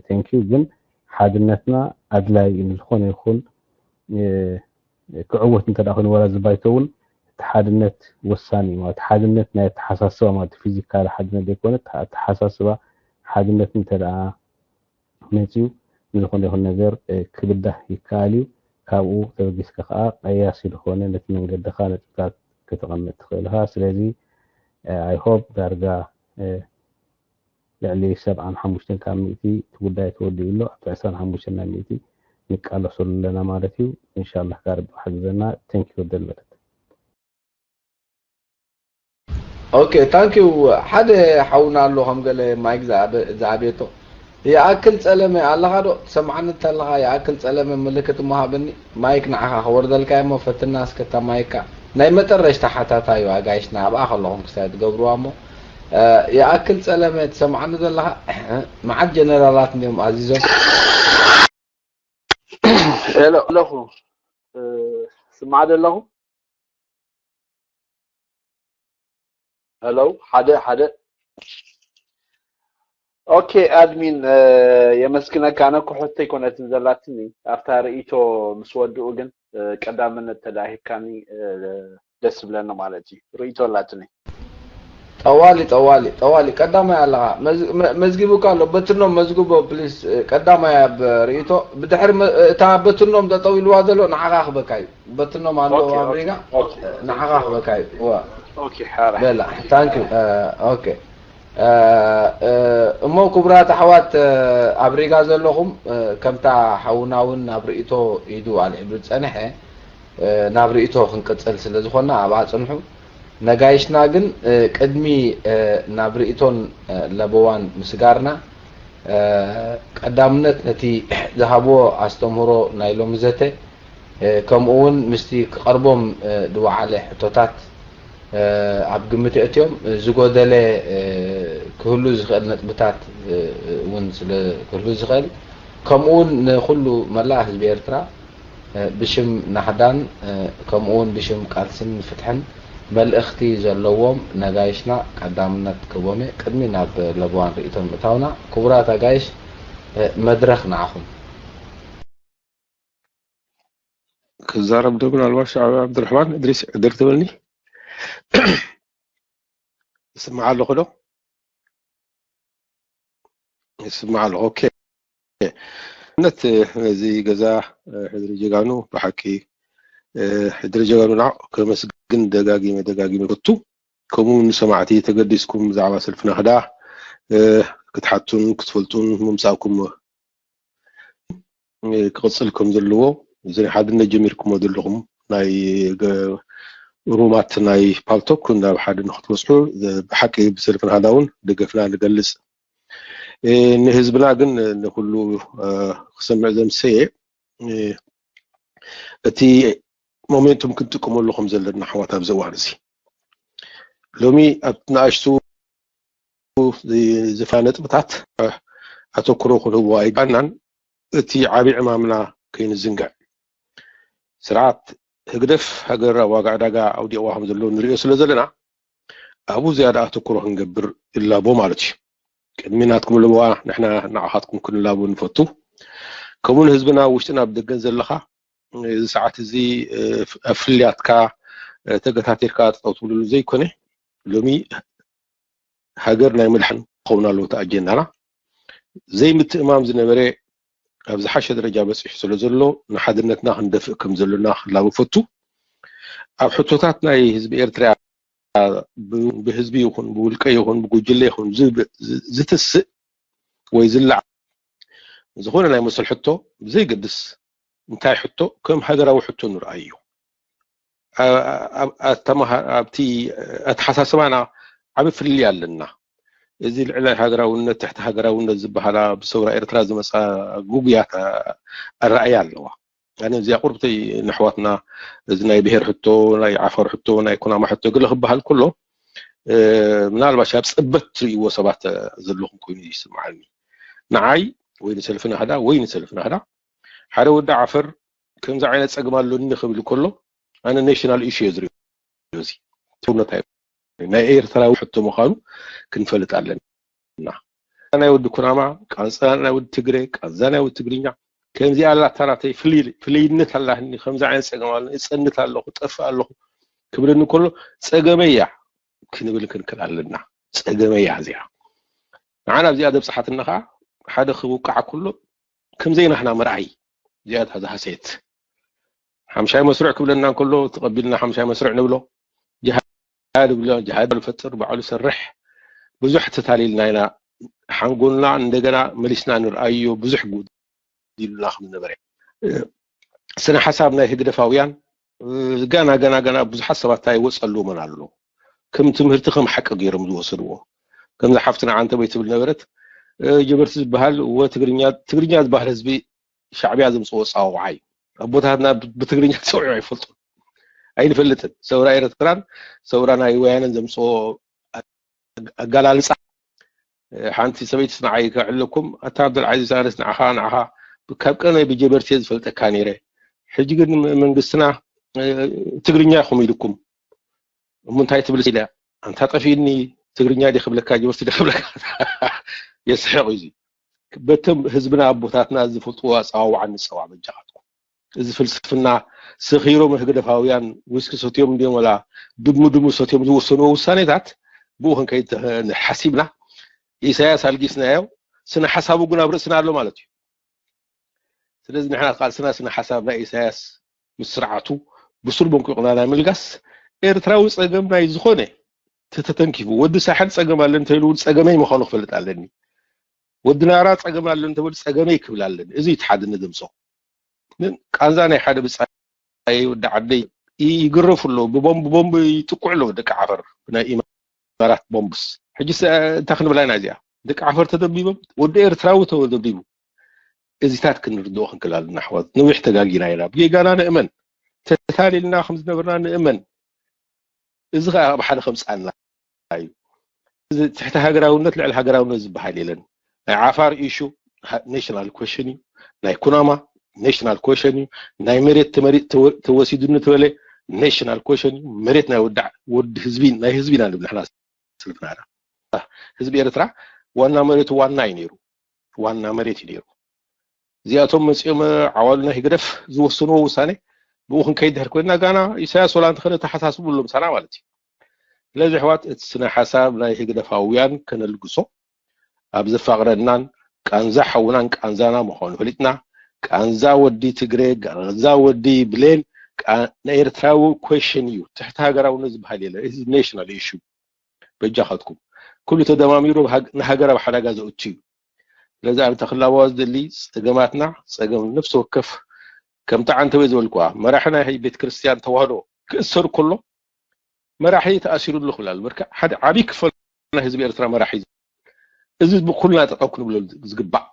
ቴንኪዩ። ግን ሓድነትና ኣድላይ እዩ። ንዝኾነ ይኹን ክዕወት እንተ ኮይኑ ወላ ዝባይቶ እውን እቲ ሓድነት ወሳኒ እዩ ማለት ሓድነት ናይ ኣተሓሳስባ ማለት ፊዚካል ሓድነት ዘይኮነ ኣተሓሳስባ ሓድነት እንተ መፅዩ ንዝኾነ ይኹን ነገር ክብዳህ ይከኣል እዩ። ካብኡ ተበጊስካ ከዓ ቀያሲ ዝኾነ ነቲ መንገድኻ ነጥብታት ከተቐምጥ ትኽእል ኢኻ። ስለዚ I hope ዳርጋ ልዕሊ ሰብዓን ሓሙሽተን ካብ ሚእቲ እቲ ጉዳይ ተወዲኡ ኣሎ። ኣብቲ ዕስራን ሓሙሽተን ናይ ሚእቲ ንቃለሰሉ ኣለና ማለት እዩ። እንሻላህ ጋር ብሓግዘና። Thank you ወደል መደት። Okay thank you። ሓደ ሓውና ኣሎ ከም ገለ ማይክ ዝኣበ- ዝኣቤቶ ይኣክል ጸለመ ኣለኻ ዶ ትሰምዓኒ እንተለኻ ይኣክል ጸለመ ምልክት እሞ ሃበኒ። ማይክ ንዓኻ ከወርደልካ እሞ ፈትና እስከታ ማይካ ናይ መጠረሽታ ሓታታ እዩ ኣጋይሽና ኣብኣ ከለኹም ክሳይ ትገብርዋ እሞ ይኣክል ጸለመ ትሰምዓኒ ዘለኻ። መዓት ጀነራላት እንዲዮም ኣዚዞም። ሄሎ ኣለኹ ስማዕ ዘለኹ። ሄሎ ሓደ ሓደ። ኦኬ ኣድሚን የመስግነካ። ኣነ እኮ ሕቶ ኣይኮነትን ዘላትኒ ኣብታ ርእይቶ ምስ ወድኡ ግን ቀዳምነት ተዳሂብካኒ ደስ ዝብለኒ ማለት እዩ። ርእይቶ ኣላትኒ። ጠዋሊ ጠዋሊ ጠዋሊ ቀዳማይ ኣለኻ መዝጊቡካ ኣሎ በትኖም መዝግቦ ፕሊስ። ቀዳማይ ኣብ ርእይቶ ብድሕሪ እታ በትኖም ጠጠው ኢልዋ ዘሎ ንዓኻ ክበካ እዩ። በትኖም ኣለዎ ኣብ ሪጋ ንዓኻ ክበካ እዩ። በላ ታንክ ዩ። ኦኬ እሞ ክቡራት ኣሕዋት ኣብ ሪጋ ዘለኹም ከምታ ሓውና እውን ናብ ርእይቶ ኢዱ ኣልዒሉ ዝፀንሐ ናብ ርእይቶ ክንቅፅል ስለ ዝኾንና ኣብኣ ፅንሑ። ነጋይሽና ግን ቅድሚ ናብ ርእይቶን ለበዋን ምስጋርና ቀዳምነት ነቲ ዝሃብዎ ኣስተምህሮ ናይ ሎሚ ዘተ ከምኡ እውን ምስቲ ክቐርቦም ዝወዓለ ሕቶታት ኣብ ግምት የእትዮም። ዝጎደለ ክህሉ ዝኽእል ነጥብታት እውን ስለ ክህሉ ዝኽእል ከምኡ እውን ንኩሉ መላእ ህዝቢ ኤርትራ ብሽም ናህዳን ከምኡ እውን ብሽም ቃልስን ፍትሕን መልእኽቲ ዘለዎም ነጋይሽና ቀዳምነት ክህቦም እየ። ቅድሚ ናብ ለበዋን ርእይቶን ምእታውና ክቡራት ኣጋይሽ መድረኽ ንዓኹም። ክዛረብ ዶ ምናልባት ሻዕቢ ዓብዱራሕማን እድሪስ ዕድር ትብልኒ? ይስማዕ ኣለኹ ዶ? ይስማዕ ኣለኹ። ኦኬ። እነት ነዚ ገዛ ሕድሪ ጀጋኑ ብሓቂ ሕድሪ ጀጋኑና ከመስግን ደጋጊመ ደጋጊመ ይፈቱ። ከምኡ ንሰማዕቲ ተገዲስኩም ብዛዕባ ሰልፍና ክዳ ክትሓቱን ክትፈልጡን ምምፃእኩም ክቕፅል ከም ዘለዎ እዚ ናይ ሓድነት ጀሚርኩሞ ዘለኹም ናይ ሩማት ናይ ፓልቶክ ናብ ሓደ ንክትበፅሑ ብሓቂ ብሰልፍና ክዳ እውን ደገፍና ንገልፅ። ንህዝብና ግን ንኩሉ ክሰምዕ ዘምሰየ እቲ ሞሜንቱም ክንጥቀመሉ ከም ዘለና ኣሕዋት ኣብዚ እዋን እዚ ሎሚ ኣብ ንኣሽቱ ዝፋ ነጥብታት ኣተኩሮ ክንህቦ ኣይግባናን። እቲ ዓብዪ ዕማምና ከይንዝንግዕ ስርዓት ህግደፍ ሃገር ኣብ ዋጋ ዕዳጋ ኣውዲቕዋ ከም ዘሎ ንሪኦ ስለ ዘለና ኣብኡ ዝያዳ ኣተኩሮ ክንገብር ይላቦ ማለት እዩ። ቅድሚ ናትኩም ልበዋ ንሕና ንዓኻትኩም ክንላቦ ንፈቱ። ከምኡ ንህዝብና ኣብ ውሽጥን ኣብ ደገን ዘለኻ፣ እዚ ሰዓት እዚ፣ እ፣ ኣብ ፍልያትካ፣ እ፣ ተገታቲርካ ጠጠው ትብልሉ ዘይኮነ፣ ሎሚ ሃገር ናይ ምድሓን ክኸውን ኣለዎ እቲ ኣጀንዳና። ዘይምትእማም ዝነበረ ኣብ ዝሓሸ ደረጃ በፂሑ ስለ ዘሎ፣ ንሓድነትና ክንደፍእ ከም ዘሎና ክላቦ ፈቱ። ኣብ ሕቶታት ናይ ህዝቢ ኤርትራ፣ ብ-፣ ብህዝቢ ይኹን፣ ብውልቀ ይኹን፣ ብጉጅለ ይኹን፣ ዝ-፣ ዝ-፣ ዝትስእ ወይ ዝለዓል ዝኾነ ናይ መሰል ሕቶ ብዘይገድስ፣ እንታይ ሕቶ፣ ከም ሃገራዊ ሕቶ ንርኣዮ። ኣ-፣ ኣ-፣ ኣተማሃ-፣ ኣብቲ ኣተሓሳስባና ዓቢ ፍልልይ ኣለና። እዚ ልዕሊ ሃገራውነት፣ ትሕቲ ሃገራውነት ዝበሃላ ብሰውራ ኤርትራ ዝመጻ ግጉያት ኣ-፣ ኣረኣእያ ኣለዋ። ኣነ እዚኣ ቁርብተይ ንኣሕዋትና፣ እዚ ናይ ብሄር ሕቶ፣ ናይ ዓፋር ሕቶ፣ ናይ ኩናማ ሕቶ ገለ ክበሃል ከሎ፣ እ፣ ምናልባሽ ኣብ ጽበት ትርእይዎ ሰባት ዘለኹም ኮይኑ ይስምዓኒ። ንዓይ ወይ ንሰልፊ ናህዳ ወይ ንሰልፊ ናህዳ፣ ሓደ ወዲ ዓፈር ከምዚ ዓይነት ጸገም ኣሎኒ ክብል ከሎ፣ ኣነ ኔሽናል ኢሹ እየ ዝርእዮ። እዚ ሰውነት ኣይ-፣ ናይ ኤርትራዊ ሕቶ ምዃኑ ክንፈልጥ ኣለና። ናይ ወዲ ኩናማ፣ ቃንዛ ናይ ወዲ ትግረ፣ ቃንዛ ናይ ወዲ ትግርኛ፣ ከምዚኣ ኣላታ ናተይ ፍልይ-፣ ፍልይነት ኣላትኒ፣ ከምዚ ዓይነት ጸገም ኣሎ፣ እጸንት ኣለኹ፣ ጠፍእ ኣለኹ ክብለኒ ከሎ፣ ጸገመይ እያ ክንብል ክንክእል ኣለና። ጸገመይ እያ እዚኣ። ንዓና ኣብዚኣ ዘብጽሓትና ኸዓ፣ ሓደ ክውቃዕ ከሎ፣ ከም ዘይናህና ምርኣይ። እዚኣ እታ ዝሃሰየት። ሓምሻይ መስርዕ ክብለና እንከሎ፣ ተቐቢልና ሓምሻይ መስርዕ ንብሎ። ጅሃድ ብሎ፣ ጅሃድ ባዕሉ ፈጥር፣ ባዕሉ ሰርሕ። ብዙሕ ተታሊልና ኢና። ሓንጎልና እንደገና መሊስና ንርኣዮ፣ ብዙሕ ጉድ ኢሉና ከም ዝነበረ። እ፣ ስነ ሓሳብ ናይ ህግደፋውያን፣ እ፣ ገና፣ ገና፣ ገና ብዙሓት ሰባት ኣይወጸሉምን ኣሎ። ከም ትምህርቲ፣ ከም ሓቂ ገይሮም ዝወሰድዎ። ከምዛ ሓፍትና ዓንተቦይ ትብል ነበረት፣ እ፣ ጀበርቲ ዝበሃል፣ እወ፣ ትግርኛ፣ ትግርኛ ዝበሃል ህዝቢ ሻዕብያ ዘምጽኦ ኣጸዋውዓ እዩ። ኣቦታትና ብ-፣ ብትግርኛ ተጸዊዖም ኣይፈልጡን። ኣይንፈልጥን። ሰውራ ኤርትራን ሰውራ ናይ ወያነን ዘምጽኦ ኣገላልጻ። ሓንቲ ሰበይቲ ንዓይ ከዕልለኩም፣ ኣታ ዓብደልዓዚዝ፣ ኣነስ ንዓኻ፣ ንዓኻ ካብ ቀደመይ ብጀበርቲ እየ ዝፈልጠካ ነይረ። ሕጂ ግን ም-፣ መንግስትና፣ እ፣ ትግርኛ ኢኹም ኢልኩም። እሞ እንታይ ትብል ኢለ፣ ኣንታ ጠፊእኒ፣ ትግርኛ ድየ ክብለካ፣ ጀበርቲ ድየ ክብለካ? የስሕቕ እዩ እዚ። በቶም ህዝብና ኣቦታትና ዝፈልጥዎ ኣጸዋውዓ ንጸዋዕ በጃኻትኩም። እዚ ፍልስፍና ሰኺሮም ህግደፋውያን ዊስኪ ሰትዮም እንድዮም ወላ ድሙ ድሙ ሰትዮም ዝወሰንዎ ውሳኔታት ብኡ ክንከይድ ተኸ-፣ ሓሲብና ኢሳያስ ኣልጊስናዮ፣ ስነ ሓሳቡ ግን ኣብ ርእስና ኣሎ ማለት እዩ። ስለዚ ንሕና ቃልስና ስነ ሓሳብ ናይ ኢሳያስ ምስ ስርዓቱ ብሱል መንቁቕና ናይ ምልጋስ ኤርትራዊ ጸገም ናይ ዝኾነ ተተተንኪፉ፣ ወዲ ሳሕል ጸገም ኣለ እንተኢሉ እውን ጸገመይ ምዃኑ ክፈልጥ ኣለኒ። ወዲ ናራ ጸገም ኣለ እንተበሉ ጸገመይ ክብል ኣለኒ። እዚ እዩ እቲ ሓድነት ዘምጽኦ። ግን ቃንዛ ናይ ሓደ ብጻይ ወዲ ዓደይ ይ-፣ ይግረፉ ኣለዉ። ብቦምብ፣ ቦምብ ይጥቅዑ ኣለዉ ደቂ ዓፈር ብናይ ኢማራት ቦምብስ። ሕጂ ሰ-፣ እንታይ ክንብላ ኢና እዚኣ? ደቂ ዓፈር ተደብዲቦም፣ ወዲ ኤርትራዊ ተደብዲቡ። እዚታት ክንርድኦ ክንክእል ኣለና ኣሕዋት። ነዊሕ ተጋጊና ኢና። ብጌጋና ንእመን። ተታሊልና ከም ዝነበርና ንእመን። እዚ ኸኣ ኣብ ሓደ ከምጽኣና እዩ። እዚ ትሕቲ ሃገራውነት ልዕሊ ሃገራውነት ዝበሃል የለን። ናይ ዓፋር ኢሹ ሃ-፣ ኔሽናል ኮሽን እዩ። ናይ ኩናማ ኔሽናል ኮሽን እዩ። ናይ መሬት ተመሪ-፣ ተወ-፣ ተወሲዱኒ ተበለ ኔሽናል ኮሽን እዩ። መሬት ናይ ወዲ ዓ-፣ ወዲ ህዝቢ፣ ናይ ህዝቢ ኢና ንብል ንሕና ስልፍና ኢና። ህዝቢ ኤርትራ ዋና መሬቱ ዋና እዩ ነይሩ። ዋና መሬት እዩ ነይሩ። እዚኣቶም መጺኦም ዓዋሉ ናይ ህግደፍ ዝወሰንዎ ውሳኔ ብኡ ክንከይድ ድሕር ኮይንና ጋና ኢሳያስ ወላ እንተኸደ ተሓሳስቡ ኣሎ ምሳና ማለት እዩ። ስለዚ ኣሕዋት እቲ ስነ ሓሳብ ናይ ህግደፋውያን ከነልግሶ ኣብ ዘፋቕረናን ቃንዛ ሓውናን ቃንዛና ምዃኑ ፈሊጥና ቃንዛ ወዲ ትግረ፣ ቃንዛ ወዲ ብሌን፣ ቃ-፣ ናይ ኤርትራዊ ኮሽን እዩ። ትሕቲ ሃገራውነት ዝበሃል የለ። እዚ ኔሽናል ኢሹ በጃኻትኩም። ኩሉ ተደማሚሩ ሃግ-፣ ንሃገር ኣብ ሓደጋ ዘእቱ እዩ። ስለዚ ኣነ ተኽላባዋ ዝደሊ ጸገማትና፣ ጸገም ነፍሲ ወከፍ ከምቲ ዓንተወይ ዝበልኩዋ፣ መራሒ ናይ ቤተ ክርስቲያን ተዋህዶ ክእሰር ከሎ መራሒ ተኣሲሩ ኣሎ ክብል ኣሎ። በቃ ሓደ ዓቢ ክፋል ናይ ህዝቢ ኤርትራ መራሒ እዩ። እዚ ብኩልና ጠጠው ክንብለሉ ዝግባእ።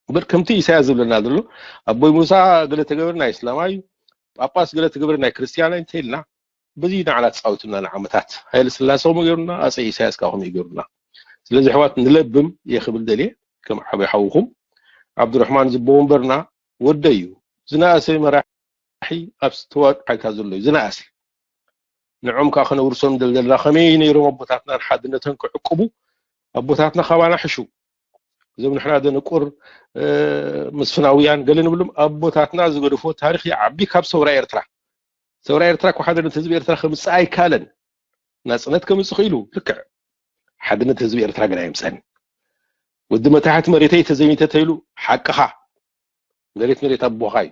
እምበር ከምቲ ኢሳያስ ዝብለና ዘሎ ኣቦይ ሙሳ ገለ ተገበረ ናይ እስላማይ እዩ፣ ጳጳስ ገለ ተገበረ ናይ ክርስቲያን እዩ እንተኢልና በዚ ንዓና ተጻዊቱና ንዓመታት። ሃይለ ስላሴ ከምኡ ገይሩና፣ ኣጼ ኢሳያስ ከኣ ከምኡ ገይሩና። ስለዚ ኣሕዋት ንለብም እየ ክብል ደልየ፣ ከም ዓቢ ሓውኹም። ዓብዱራሕማን ዝቦ ወንበርና ወደይ እዩ። ዝነኣሰ መራሒ ኣብ ተዋድኦ ሓይልታት ዘሎ እዩ። ዝነኣሰ። ንዖም ከዓ ከነውርሶም ደለና። ከመይ ነይሮም ኣቦታትና ንሓድነተን ክዕቅቡ? ኣቦታትና ካባና ሕሹ። እዞም ንሕና ደንቁር፣ እ፣ መስፍናውያን ገለ ንብሎም ኣቦታትና ዝገደፎ ታሪኽ ይዓቢ ካብ ሰውራ ኤርትራ። ሰውራ ኤርትራ እኮ ሓድነት ህዝቢ ኤርትራ ከምፅእ ኣይካለን። ናፅነት ከምፅእ ክኢሉ ልክዕ ሓድነት ህዝቢ ኤርትራ ግን ኣይምፀን። ወዲ መታሕት መሬተይ ተዘሚተ ተይሉ ሓቅኻ። መሬት መሬት ኣቦኻ እዩ።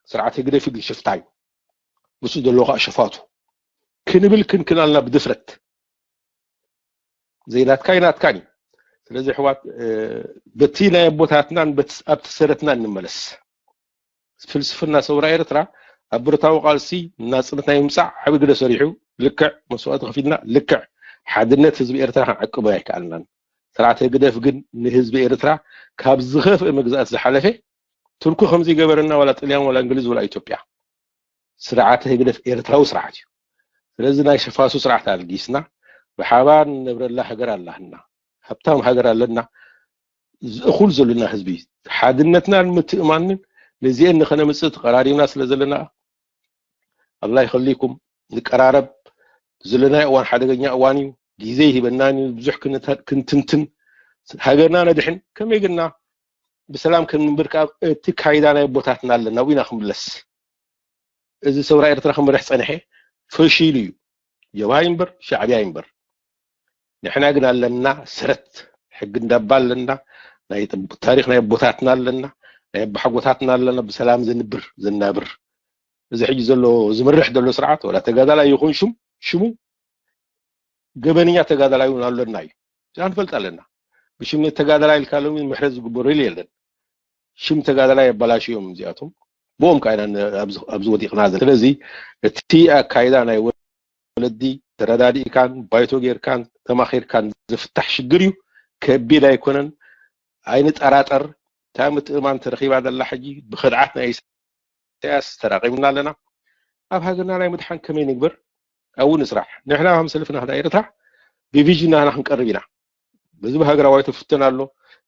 ስርዓት ህግደፍ ግን ሽፍታ እዩ። ምስኡ ዘለዎ ከዓ ሸፋቱ ክንብል ክንክን ኣለና ብድፍረት። ዘይናትካ ይናትካን እዩ። ስለዚ ኣሕዋት፣ እ፣ በቲ ናይ ኣቦታትናን በቲ ኣብቲ ሰረትናን ንመለስ። ፍልስፍና ሰውራ ኤርትራ ኣብ ብረታዊ ቃልሲ ናጽነት ናይ ምምጻእ ዓቢ ግደ ሰሪሑ፣ ልክዕ መስዋእቲ ከፊልና፣ ልክዕ ሓድነት ህዝቢ ኤርትራ ክንዕቅቦ ኣይከኣልናን። ስርዓት ህግደፍ ግን ንህዝቢ ኤርትራ ካብ ዝኸፍእ መግዛእቲ ዝሓለፈ፣ ቱርኪ ከምዚ ገበረና፣ ዋላ ጥልያን ዋላ እንግሊዝ ዋላ ኢትዮጵያ። ስርዓት ህግደፍ ኤርትራዊ ስርዓት እዩ። ስለዚ ናይ ሸፋሱ ስርዓት ኣልጊስና ብሓባር ንነብረላ ሃገር ኣላህና፣ ሃብታም ሃገር ኣለና። እኹል ዘለና ህዝቢ ሓድነትናን ምትእማንን ነዚአን ንኸነምፅእ ተቐራሪብና ስለ ዘለና፣ ኣላ ይኸሊኩም፣ ንቀራረብ። ዘለናዮ እዋን ሓደገኛ እዋን እዩ። ግዜ ይህበናን እዩ ብዙሕ ክንተ-፣ ክንትንትን፣ ሃገርና ነድሕን። ከመይ ግና ብሰላም ክንንብር ካብ እቲ ካይዳ ናይ ኣቦታትና ኣለና፣ ናብኡ ኢና ክንምለስ። እዚ ሰውራ ኤርትራ ክመርሕ ጸንሐ፣ ፈሺሉ እዩ። ጀብሃ ይንበር፣ ሻዕብያ ይንበር። ንሕና ግን ኣለና ሰረት፣ ሕጊ እንዳባ ኣለና፣ ናይ ጥ-፣ ታሪኽ ናይ ኣቦታትና ኣለና፣ ናይ ኣቦሓጎታትና ኣለና፣ ብሰላም ዘንብር፣ ዘናብር። እዚ ሕጂ ዘሎ፣ ዝምርሕ ዘሎ ስርዓት፣ ወላ ተጋዳላይ ይኹን ሽም-፣ ሽሙ፣ ገበነኛ ተጋዳላይ እውን ኣለና እዩ። እዚኣ ንፈልጥ ኣለና። ብሽም ተጋዳላይ ኢልካ ሎሚ ምሕረት ዝግበረሉ የለን። ሽም ተጋዳላይ ኣባላሽዮም እዚኣቶም። ብኦም ከዓ ኢና ን-፣ ኣብዚ፣ ኣብዚ ወዲቕና ዘለና። ስለዚ እቲ ኣካይዳ ናይ ወለዲ ተረዳዲእካን ባይቶ ጌርካን ተማኺርካን ዝፍታሕ ሽግር እዩ። ከቢድ ኣይኮነን። ኣይንጠራጠር። እታ ምትእማን ተረኺባ ዘላ ሕጂ ብኸድዓት ናይ ኢሳያስ ተራቒብና ኣለና። ኣብ ሃገርና ናይ ምድሓን ከመይ ንግበር? ኣብኡ ንስራሕ። ንሕና ከም ሰልፊ ናህዳ ኤርትራ ብቪዥን ናህና ክንቀርብ ኢና። ህዝቢ ሃገራዊ ትፍተን ኣሎ፣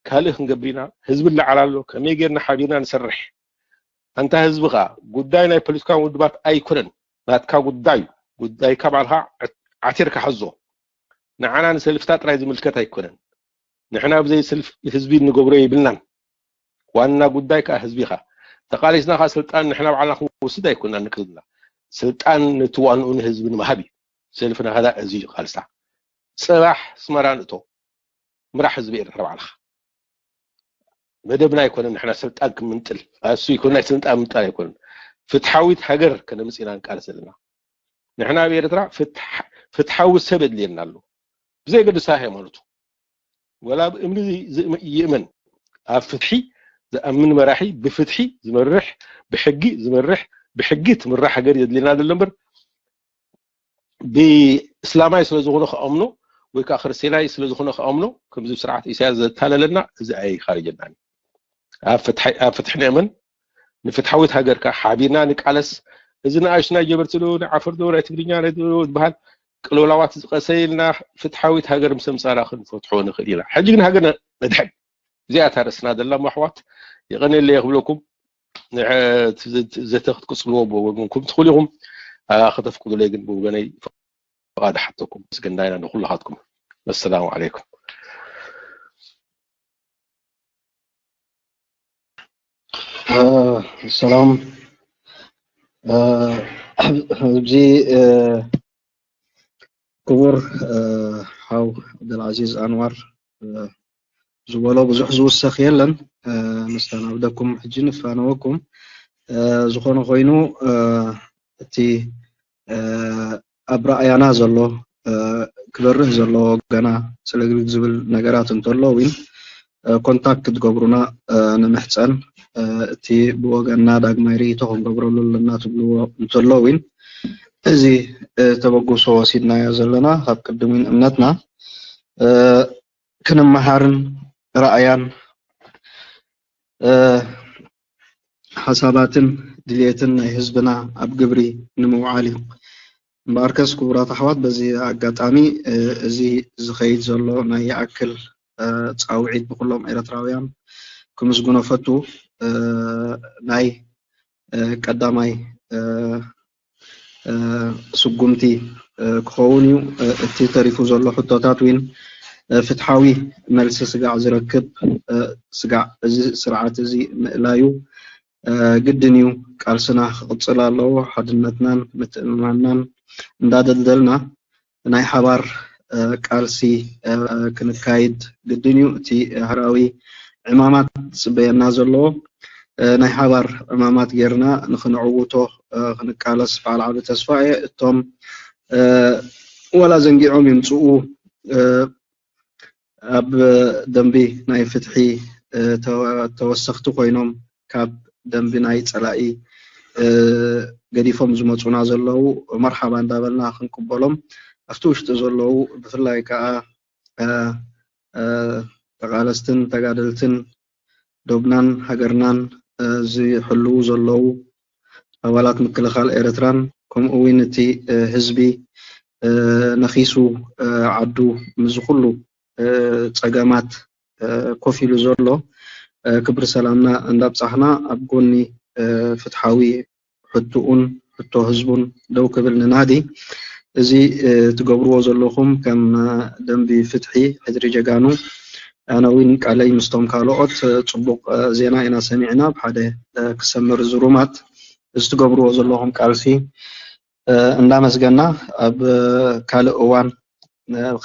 ካልእ ክንገብር ኢና። ህዝቢ ይለዓል ኣሎ፣ ከመይ ጌርና ሓቢርና ንሰርሕ? ኣንታ ህዝቢ ኸኣ ጉዳይ ናይ ፖለቲካዊ ውድባት ኣይኮነን፣ ናትካ ጉዳይ እዩ። ጉዳይካ ባዕልኻ ዓት-፣ ዓቲርካ ሓዞ። ንዓና ንሰልፍታት ጥራይ ዝምልከት ኣይኮነን። ንሕና ብዘይ ሰልፍ ህዝቢ እንገብሮ የብልናን። ዋና ጉዳይ ከኣ ህዝቢ ኢኻ። ተቓሊስና ከኣ ስልጣን ንሕና ባዕልና ክንወስድ ኣይኮንና ንክልና። ስልጣን ነቲ ዋንኡ ንህዝቢ ንምሃብ እዩ። ሰልፍና ከኣ እዚ እዩ ቃልሳ። ጽባሕ ኣስመራ ንእቶ። ምራሕ ህዝቢ ኤርትራ ባዕልኻ። መደብና ኣይኮነን ንሕና ስልጣን ክምንጥል። ኣሱ ይኮን ናይ ስልጣን ምንጣል ኣይኮነን። ፍትሓዊት ሃገር ከነምጽእ ኢና ንቃለስ ዘለና። ንሕና ኣብ ኤርትራ ፍትሓ-፣ ፍትሓዊ ሰብ የድልየና ኣሎ። ብዘየገድሳ ሃይማኖቱ። ወላ ኣብ እምኒ ዝእም-፣ ይእመን። ኣብ ፍትሒ ዝኣምን መራሒ፣ ብፍትሒ ዝመርሕ፣ ብሕጊ ዝመርሕ፣ ብሕጊ ትምራሕ ሃገር የድልየና ዘሎ እምበር፣ ብእስላማይ ስለ ዝኾነ ክኣምኖ ወይ ከዓ ክርስትያናይ ስለ ዝኾነ ክኣምኖ፣ ከምዚ ስርዓት ኢሳያስ ዘታለለና፣ እዚ ኣይኻርጀናን። ኣብ ፍትሒ፣ ኣብ ፍትሒ ንእመን፣ ንፍትሓዊት ሃገር ከኣ ሓቢርና ንቃለስ። እዚ ንኣሽናይ ጀበርቲ ዶ፣ ናይ ዓፈር ዶ፣ ናይ ትግርኛ ናይ ዶ ዝበሃል ቅልውላዋት ዝቐሰ ኢልና ፍትሓዊት ሃገር ምስ ኣምጻና ክንፈትሖ ንኽእል ኢና። ሕጂ ግን ሃገር ነድሕን። እዚኣ እታ ርእስና ዘላ እሞ ኣሕዋት፣ የቐንየለይ ክብለኩም። ንዐ-፣ እቲ ዘተ ክትቅጽልዎ ብወገንኩም ትኽእሉ ኢኹም። ኣ፣ ከተፍቅዱለይ ግን ብወገነይ ፍቓድ እሓተኩም። ምስግና ኢና ንኹልኻትኩም። ኣሰላሙ ዓለይኩም። እ፣ ሰላም። እ፣ ኣብዚ፣ እ፣ ክቡር፣ እ፣ ሓው ዓብደልዓዚዝ ኣንዋር፣ እ፣ ዝበሎ ብዙሕ ዝውሰኽ የለን። እ፣ ነስተናብደኩም ሕጂ ንፋነወኩም። እ፣ ዝኾነ ኮይኑ፣ እ፣ እቲ፣ እ፣ ኣብ ረኣያና ዘሎ፣ እ፣ ክበርህ ዘሎ ገና ጽልግልግ ዝብል ነገራት እንተሎ እውን፣ እ፣ ኮንታክት ክትገብሩና፣ እ፣ ንምሕጸን። እ፣ እቲ ብወገንና ዳግማይ ርእይቶ ክንገብረሉ ኣለና ትብልዎ እንተሎ እውን፣ እዚ፣ እ፣ ተበግሶ ወሲድናዮ ዘለና ካብ ቅድም እውን እምነትና፣ እ፣ ክንመሃርን ረኣያን፣ እ፣ ሓሳባትን ድልየትን ናይ ህዝብና ኣብ ግብሪ ንምውዓል እዩ። እምበኣርከስ ክቡራት ኣሕዋት፣ በዚ ኣጋጣሚ፣ እ፣ እዚ ዝኸይድ ዘሎ ናይ ይኣክል፣ እ፣ ጻውዒት ብኩሎም ኤርትራውያን ክምስግኖ ፈቱ። እ፣ ናይ፣ እ፣ ቀዳማይ፣ እ፣ ስጉምቲ ክኸውን እዩ። እቲ ተሪፉ ዘሎ ሕቶታት እውን ፍትሓዊ መልሲ ስጋዕ ዝረክብ ስጋዕ እዚ ስርዓት እዚ ምእላዩ ግድን እዩ። ቃልስና ክቕፅል ኣለዎ። ሓድነትናን ምትእምማንናን እንዳደልደልና ናይ ሓባር ቃልሲ ክንካይድ ግድን እዩ። እቲ ሃገራዊ ዕማማት ዝፅበየና ዘለዎ ናይ ሓባር ዕማማት ጌርና ንክንዕውቶ ክንቃለስ በዓል ዓቢ ተስፋ እየ። እቶም ዋላ ዘንጊዖም ይምፅኡ ኣብ ደንቢ ናይ ፍትሒ ተወሰኽቲ ኮይኖም ካብ ደንቢ ናይ ፀላኢ ገዲፎም ዝመፁና ዘለዉ መርሓባ እንዳበልና ክንቅበሎም ኣብቲ ውሽጢ ዘለዉ ብፍላይ ከዓ ተቓለስትን ተጋደልትን ዶብናን ሃገርናን ዝሕልዉ ዘለዉ ኣባላት ምክልኻል ኤርትራን ከምኡ እውን እቲ ህዝቢ ነኺሱ ዓዱ ምስዚ ኩሉ ፀገማት ኮፍ ኢሉ ዘሎ ክብሪ ሰላምና እንዳብፃሕና ኣብ ጎኒ ፍትሓዊ ሕቶኡን ሕቶ ህዝቡን ደው ክብል ንናዲ። እዚ ትገብርዎ ዘለኹም ከም ደንቢ ፍትሒ ሕድሪ ጀጋኑ ኣነ እውን ቃለይ ምስቶም ካልኦት ፅቡቕ ዜና ኢና ሰሚዕና ብሓደ ክሰምር ዝሩማት እዚ ትገብርዎ ዘለኹም ቃልሲ እንዳመስገና ኣብ ካልእ እዋን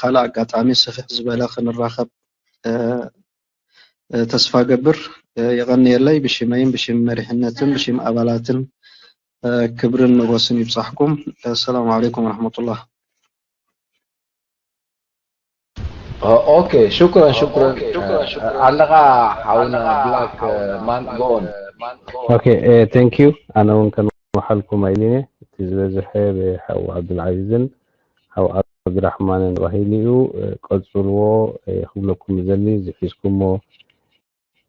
ካልእ ኣጋጣሚ ስፍሕ ዝበለ ክንራኸብ ተስፋ ገብር። የቐንየለይ። ብሽመይን ብሽም መሪሕነትን ብሽም ኣባላትን ክብርን ሞጎስን ይብጻሕኩም። ሰላም ዓለይኩም ወረሕመቱላህ። ኦኬ፣ ሽኩረን ሽኩረን ኣለኻ ሓውና ብላክ ማን ጎን። ኦኬ፣ ቴንክ ዩ። ኣነ እውን ከንወሓልኩም ኣይልን እየ። እቲ ዝበዝሐ ብሓው ዓብዱልዓዚዝን ሓው ዓብድራሕማንን ተባሂሉ እዩ። ቀጽልዎ ክብለኩም ዝደሊ እዚ ሒዝኩሞ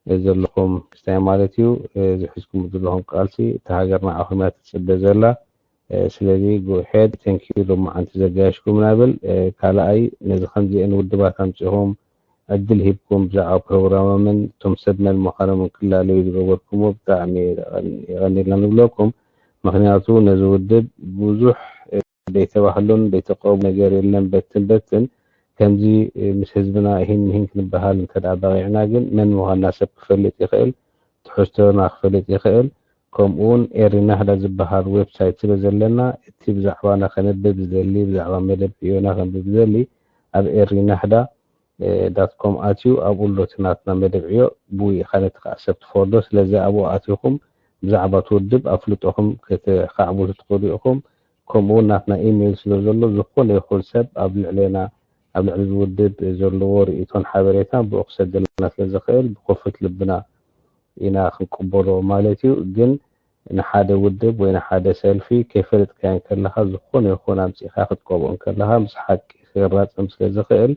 ዘለኹም ክስታይ ማለት እዩ። እዚ ሒዝኩም ዘለኹም ቃልሲ እታ ሃገር ንዓኹም እያ ትጽበ ዘላ። ስለዚ go ahead thank you ሎማዓንቲ ዘጋየሽኩምና ብል። ካልኣይ ነዚ ከምዚአን ውድባት ኣምጺኹም ዕድል ሂብኩም ብዛዕባ ፕሮግራሞምን እቶም ሰብ መን ምዃኖምን ክላለዩ ዝገበርኩምዎ ብጣዕሚ የቐንየልና ንብለኩም። ምኽንያቱ ነዚ ውድብ ብዙሕ ደይተባህሉን ደይተቀቡ ነገር የለን በትን በትን ከምዚ ምስ ህዝብና ሂን ምሂን ክንበሃል እንተ ደኣ በቒዕና ግን መን ምዃንና ሰብ ክፈልጥ ይኽእል፣ ትሕዝቶና ክፈልጥ ይኽእል። ከምኡ እውን ኤሪ ናህዳ ዝበሃል ዌብሳይት ስለ ዘለና እቲ ብዛዕባና ከንብብ ዝደሊ ብዛዕባ መደብ ዕዮና ከንብብ ዝደሊ ኣብ ኤሪ ናህዳ ዳት ኮም ኣትዩ ኣብኡ ኣሎ እቲ ናትና መደብ ዕዮ ብኡ ኢኻ ነቲ ክኣሰፕት ፎር ዶ ስለዚ ኣብኡ ኣቲኹም ብዛዕባ እቲ ውድብ ኣፍልጦኹም ከተኻዕብቱ ትኽእሉ ኢኹም። ከምኡ እውን ናትና ኢሜይል ስለ ዘሎ ዝኾነ ይኹን ሰብ ኣብ ልዕሌና ኣብ ልዕሊ እዚ ውድብ ዘለዎ ርእይቶን ሓበሬታን ብኡ ክሰደልና ስለ ዝኽእል ብኽፉት ልብና ኢና ክንቅበሎ ማለት እዩ። ግን ንሓደ ውድብ ወይ ንሓደ ሰልፊ ከይፈለጥካዮ እንከለኻ ዝኾነ ይኹን ኣምጺእካ ክትቀብኦ እንከለኻ ምስ ሓቂ ክራጸም ስለ ዝኽእል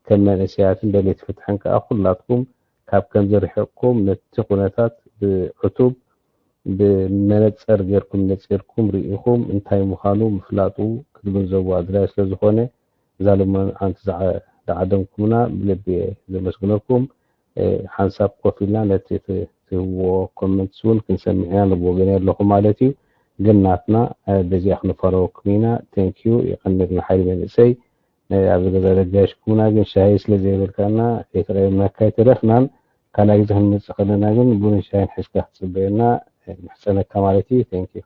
ከም መንእሰያትን ደለይቲ ፍትሕን ከኣ ኩላትኩም ካብ ከምዚ ርሒቕኩም ነቲ ኩነታት ብዕቱብ ብመነጸር ጌርኩም ነጺርኩም ርኢኹም እንታይ ምዃኑ ምፍላጡ ክትግንዘቡ ኣድላይ ስለ ዝኾነ እዛ ሎማዓንቲ ዝዓደምኩምና ብልቢ እየ ዘመስግነኩም። ሓንሳብ ኮፍ ኢልና ነቲ ትህብዎ ኮመንትስ እውን ክንሰምዕ ኢና ንብወገን ኣለኹ ማለት እዩ። ግን ናትና በዚኣ ክንፈረወኩም ኢና። ቴንክ ዩ የቐንልና ሓይሊ መንእሰይ ኣብዚ ገዛ ደጋሽኩምና ግን ሻሂ ስለ ዘይበልካና ከይተቐየምናካ ኣይተረፍናን። ካልኣይ ግዜ ክንመፅእ ከለና ግን ቡንን ሻሂን ሒዝካ ክትፅበየና ንምሕፀነካ ማለት እዩ። ቴንክ ዩ።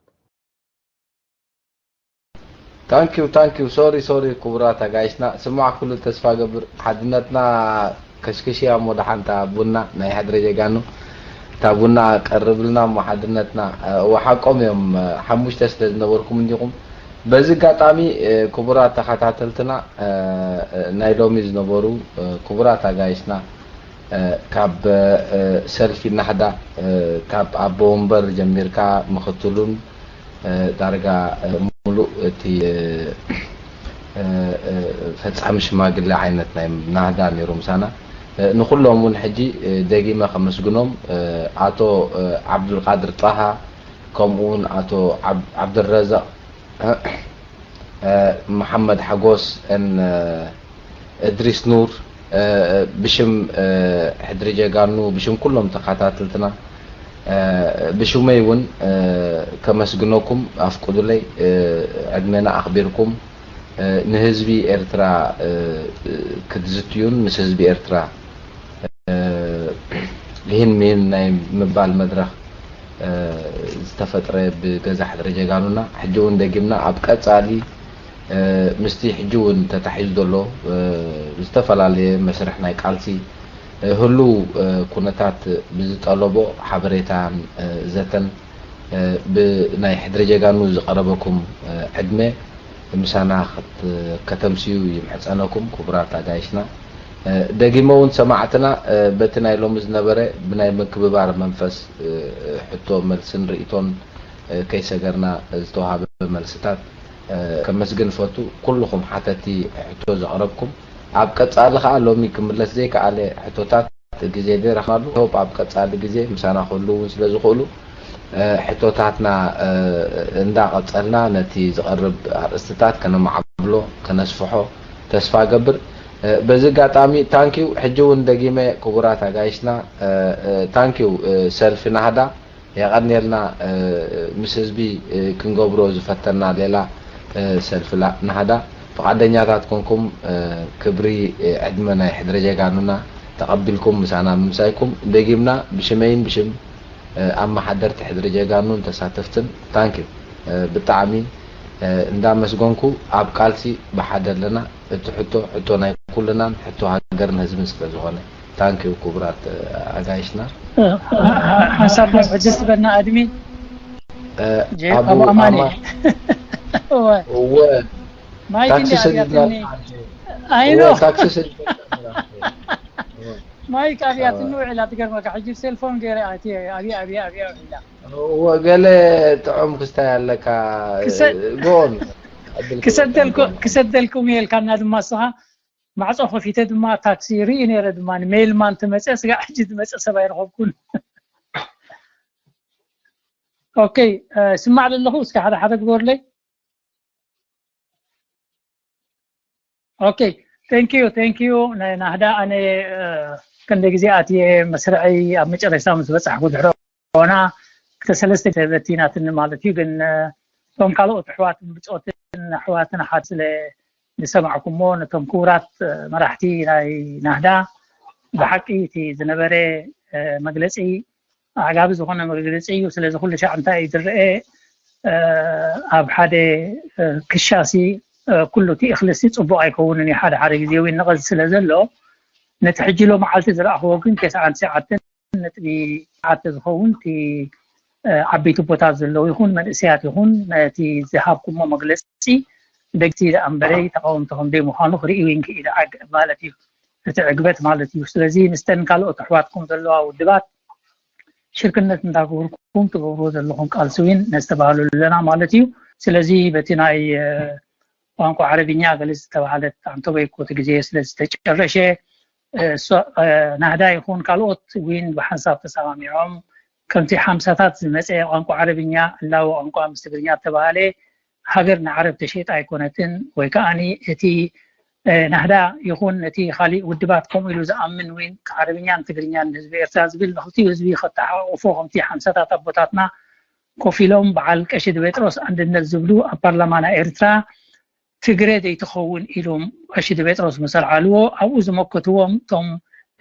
ታንኪዩ ታንኪዩ ሶሪ ሶሪ ክቡራት ኣጋይሽና ስማዕ ኩሉ ተስፋ ገብር ሓድነትና ከሽክሽያ እሞ ደሓንታ ቡና ናይ ሕድረ ጀጋኑ እታ ቡና ቀርብልና እሞ ሓድነትና እወ ሓቆም እዮም ሓሙሽተ ስለ ዝነበርኩም እንዲኹም በዚ ኣጋጣሚ ክቡራት ተኸታተልትና ናይ ሎሚ ዝነበሩ ክቡራት ኣጋይሽና ካብ ሰልፊ ናህዳ ካብ ኣቦ ወንበር ጀሚርካ ምኽትሉን ዳርጋ ሙሉእ እቲ ፈፃሚ ሽማግለ ዓይነት ናይ ናህዳ ነይሩ ምሳና ንኩሎም እውን ሕጂ ደጊመ ከመስግኖም ኣቶ ዓብዱልቃድር ጣሃ ከምኡ እውን ኣቶ ዓብድረዛቅ መሓመድ ሓጎስ እድሪስ ኑር ብሽም ሕድሪ ጀጋኑ ብሽም ኩሎም ተኸታተልትና ብሽመይ እውን ከመስግነኩም ኣፍቅዱለይ። ዕድመና ኣኽቢርኩም ንህዝቢ ኤርትራ ክትዝትዩን ምስ ህዝቢ ኤርትራ ይህን ሚህን ናይ ምባል መድረኽ ዝተፈጥረ ብገዛ ሕድሪ ጀጋኑና ሕጂ እውን ደጊምና ኣብ ቀጻሊ ምስቲ ሕጂ እውን ተታሒዙ ዘሎ ዝተፈላለየ መስርሕ ናይ ቃልሲ ህሉው ኩነታት ብዝጠለቦ ሓበሬታን ዘተን ብናይ ሕድሪ ጀጋኑ ዝቐረበኩም ዕድመ ምሳና ከተምስዩ ይምሕጸነኩም ክቡራት ኣጋይሽና። ደጊመ እውን ሰማዕትና በቲ ናይ ሎሚ ዝነበረ ብናይ ምክብባር መንፈስ ሕቶ መልስን ርእቶን ከይሰገርና ዝተዋሃበ መልስታት ከመስግን እፈቱ። ኩልኹም ሓተቲ ሕቶ ዘቕረብኩም ኣብ ቀጻሊ ከኣ ሎሚ ክምለስ ዘይከኣለ ሕቶታት ግዜ ዘይረኽናሉ ሆፕ ኣብ ቀጻሊ ግዜ ምሳና ክህሉ እውን ስለ ዝኽእሉ ሕቶታትና እንዳቐጸልና ነቲ ዝቐርብ ኣርእስትታት ከነማዕብሎ ከነስፍሖ ተስፋ ገብር። በዚ ኣጋጣሚ ታንኪው ሕጂ እውን ደጊመ ክቡራት ኣጋይሽና ታንኪው ሰልፊ ናህዳ የቐንየልና። ምስ ህዝቢ ክንገብሮ ዝፈተና ሌላ ሰልፊ ናህዳ ፍቓደኛታት ኮንኩም ክብሪ ዕድመ ናይ ሕድረ ጀጋኑና ተቐቢልኩም ምሳና ምምሳይኩም ደጊምና ብሽመይን ብሽም ኣመሓደርቲ ሕድሪ ጀጋኑን ተሳተፍትን ታንኪዩ ብጣዕሚ እንዳመስገንኩ ኣብ ቃልሲ ብሓደ ኣለና። እቲ ሕቶ ሕቶ ናይ ኩልናን ሕቶ ሃገርን ህዝብን ስለ ዝኾነ ታንኪዩ ክቡራት ኣጋይሽና። ሓንሳብ ናብ ሕድር ዝበልና ኣድሚን ኣቡ ኣማኒ እወ ማይክ ታክሲ እንዲ ሰዲድና ኣብያትኒ ኣይኖ ታክሲ ሰዲድና ማይክ ኣብያትኒ ውዕላ ትገርመካ ሕጂ ሴልፎን ገይረ ኣትየ ኣብየ ኣብየ ኣብየ ውዒላ ወገለ ጥዑም ክስታይ ኣለካ ክሰ- ጎን ክሰደልኩ ክሰደልኩም እየ ኢልካና ድማ እስኻ ማዕፆ ከፊተ ድማ ታክሲ ርኢ ነይረ ድማ ንሜልማን ትመፀ ስጋዕ ሕጂ ዝመፀ ሰብ ኣይረኸብኩን ኦኬ ስማዕ ዘለኹ እስከ ሓደ ሓደ ግበርለይ ኦኬ thank you thank you ናይ ናህዳ ኣነ ክንደ ግዜ ኣትየ መስርዐይ ኣብ መጨረሽታ ምስ በፃሕኩ ድሕረ ሆና ክልተ ሰለስተ ተበቲናትኒ ማለት እዩ ግን እቶም ካልኦት ኣሕዋትን ብፆትን ኣሕዋትን ሓት ስለ ዝሰማዕኩሞ ነቶም ክቡራት መራሕቲ ናይ ናህዳ ብሓቂ እቲ ዝነበረ መግለፂ ኣዕጋቢ ዝኾነ መግለፂ እዩ ስለዚ ኩሉ ሻዕ እንታይ እዩ ዝረአ ኣብ ሓደ ክሻሲ ኩሉ እቲ እኽልሲ ፅቡቅ ኣይከውንን እዩ ሓደ ሓደ ግዜ እውን ነቐዝ ስለ ዘሎ ነቲ ሕጂ ሎ መዓልቲ ዝረኣኽዎ ግን ተስዓን ትሽዓተን ነጥቢ ትሽዓተ ዝኸውን እቲ ዓበይቲ ቦታት ዘለዉ ይኹን መንእሰያት ይኹን ነቲ ዝሃብኩሞ መግለፂ ደግቲ ዝኣንበረይ ተቃወምቲ ከም ደይ ምዃኑ ክርኢ እውን ክኢለ ዓገብ ማለት እዩ እቲ ዕግበት ማለት እዩ ስለዚ ምስተን ካልኦት ኣሕዋትኩም ዘለዋ ውድባት ሽርክነት እንዳገበርኩም ትገብርዎ ዘለኹም ቃልሲ እውን ነስተባህሉ ኣለና ማለት እዩ ስለዚ በቲ ናይ ቋንቋ ዓረብኛ ገለ ዝተባህለት ኣንተበይኮ እቲ ግዜ ስለ ዝተጨረሸ ናህዳ ይኹን ካልኦት ዊን ብሓንሳብ ተሰማሚዖም ከምቲ ሓምሳታት ዝመፀ ቋንቋ ዓረብኛ እላወ ቋንቋ ምስ ትግርኛ ተባሃለ ሃገር ንዓረብ ተሸይጣ ኣይኮነትን ወይ ከዓኒ እቲ ናህዳ ይኹን እቲ ካሊእ ውድባት ከምኡ ኢሉ ዝኣምን ዊን ዓረብኛን ትግርኛን ንህዝቢ ኤርትራ ዝብል ንክልቲኡ ህዝቢ ከተሓቆፎ ከምቲ ሓምሳታት ኣቦታትና ኮፍ ኢሎም በዓል ቀሺ ድቤጥሮስ ኣንድነት ዝብሉ ኣብ ፓርላማ ናይ ኤርትራ ትግረ ዘይትኸውን ኢሎም ቀሺ ድቤጥሮስ ምስ ኣልዓልዎ ኣብኡ ዝመከትዎም እቶም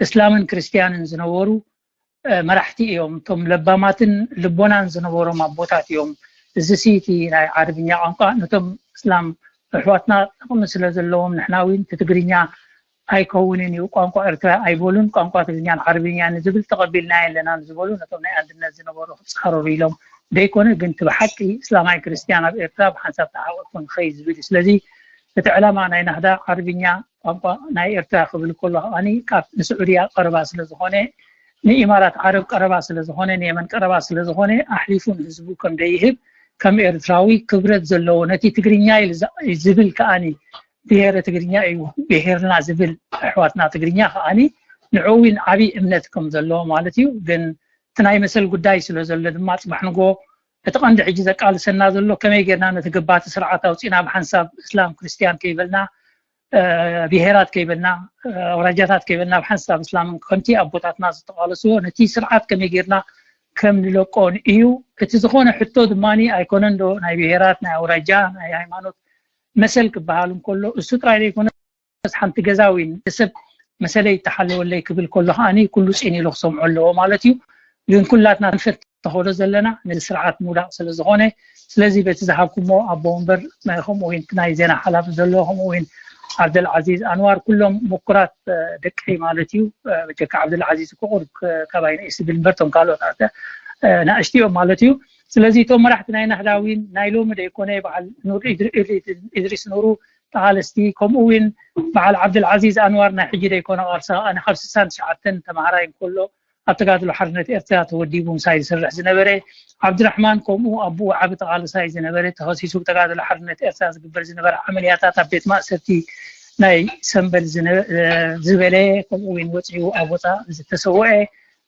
እስላምን ክርስትያንን ዝነበሩ መራሕቲ እዮም። እቶም ለባማትን ልቦናን ዝነበሮም ኣቦታት እዮም። እዚ ሲ እቲ ናይ ዓረብኛ ቋንቋ ነቶም እስላም ኣሕዋትና ጥቕሚ ስለ ዘለዎም ንሕና እውን እቲ ትግርኛ ኣይከውንን እዩ ቋንቋ ኤርትራ ኣይበሉን ቋንቋ ትግርኛን ዓረብኛን ዝብል ተቐቢልናዮ ኣለና ንዝበሉ ነቶም ናይ ኣንድነት ዝነበሩ ክፃረሩ ኢሎም ዘይኮነ ግን እቲ ብሓቂ እስላማይ ክርስትያን ኣብ ኤርትራ ብሓንሳብ ተሓቆፉ ንኸይድ ዝብል እዩ ስለዚ እቲ ዕላማ ናይ ናህዳ ዓረብኛ ቋንቋ ናይ ኤርትራ ክብል ከሎ ከዓኒ ካብ ንስዑድያ ቀረባ ስለ ዝኾነ ንኢማራት ዓረብ ቀረባ ስለ ዝኾነ ንየመን ቀረባ ስለ ዝኾነ ኣሕሊፉ ንህዝቡ ከም ደይህብ ከም ኤርትራዊ ክብረት ዘለዎ ነቲ ትግርኛ ኢሉ ዝብል ከዓኒ ብሄረ ትግርኛ እዩ ብሄርና ዝብል ኣሕዋትና ትግርኛ ከዓኒ ንዕኡ እውን ዓብዪ እምነት ከም ዘለዎ ማለት እዩ ግን እቲ ናይ መሰል ጉዳይ ስለ ዘሎ ድማ ፅባሕ ንጎ እቲ ቀንዲ ሕጂ ዘቃልሰና ዘሎ ከመይ ጌርና ነቲ ገባቲ ስርዓት ኣውፂና ብሓንሳብ እስላም ክርስትያን ከይበልና ብሄራት ከይበልና ኣውራጃታት ከይበልና ብሓንሳብ እስላም ከምቲ ኣቦታትና ዝተቃለስዎ ነቲ ስርዓት ከመይ ጌርና ከም ንለቆን እዩ። እቲ ዝኾነ ሕቶ ድማ ኣይኮነን ዶ ናይ ብሄራት፣ ናይ ኣውራጃ፣ ናይ ሃይማኖት መሰል ክበሃል እንከሎ እሱ ጥራይ ዘይኮነ ሓንቲ ገዛ ወይ ሰብ መሰለይ ይተሓለወለይ ክብል ከሎ ከዓኒ ኩሉ ፂን ኢሉ ክሰምዖ ኣለዎ ማለት እዩ። ግን ኩላትና ንፈት ተኸዶ ዘለና ነዚ ስርዓት ምውዳቕ ስለ ዝኾነ፣ ስለዚ በቲ ዝሃብኩሞ ኣቦ ወንበር፣ ከምኡ እውን ናይ ዜና ሓላፊ ዘሎ፣ ከምኡ እውን ዓብደልዓዚዝ ኣንዋር፣ ኩሎም ምኩራት ደቀይ ማለት እዩ። በጀካ ዓብደልዓዚዝ እኮ ቁሩብ ካባይ ንእስ ዝብል እምበር፣ እቶም ካልኦት ናእሽቲ እዮም ማለት እዩ። ስለዚ እቶም መራሕቲ ናይ ናህዳዊን ናይ ሎሚ ደይኮነ በዓል ኑር ኢድሪስ ኑሩ ተቓለስቲ፣ ከምኡ እውን በዓል ዓብደልዓዚዝ ኣንዋር ናይ ሕጂ ደይኮነ ቃልሳ፣ ኣነ ካብ ስሳን ትሽዓተን ተምሃራይ እንከሎ ኣብ ተጋድሎ ሓርነት ኤርትራ ተወዲቡ ምሳይ ዝሰርሕ ዝነበረ፣ ዓብድራሕማን ከምኡ ኣቦኡ ዓቢ ተቓለሳይ ዝነበረ፣ ተኸሲሱ ብተጋድሎ ሓርነት ኤርትራ ዝግበር ዝነበረ ዓመልያታት ኣብ ቤት ማእሰርቲ ናይ ሰምበል ዝበለ፣ ከምኡ እውን ወፂኡ ኣብ ወፃእ ዝተሰወአ።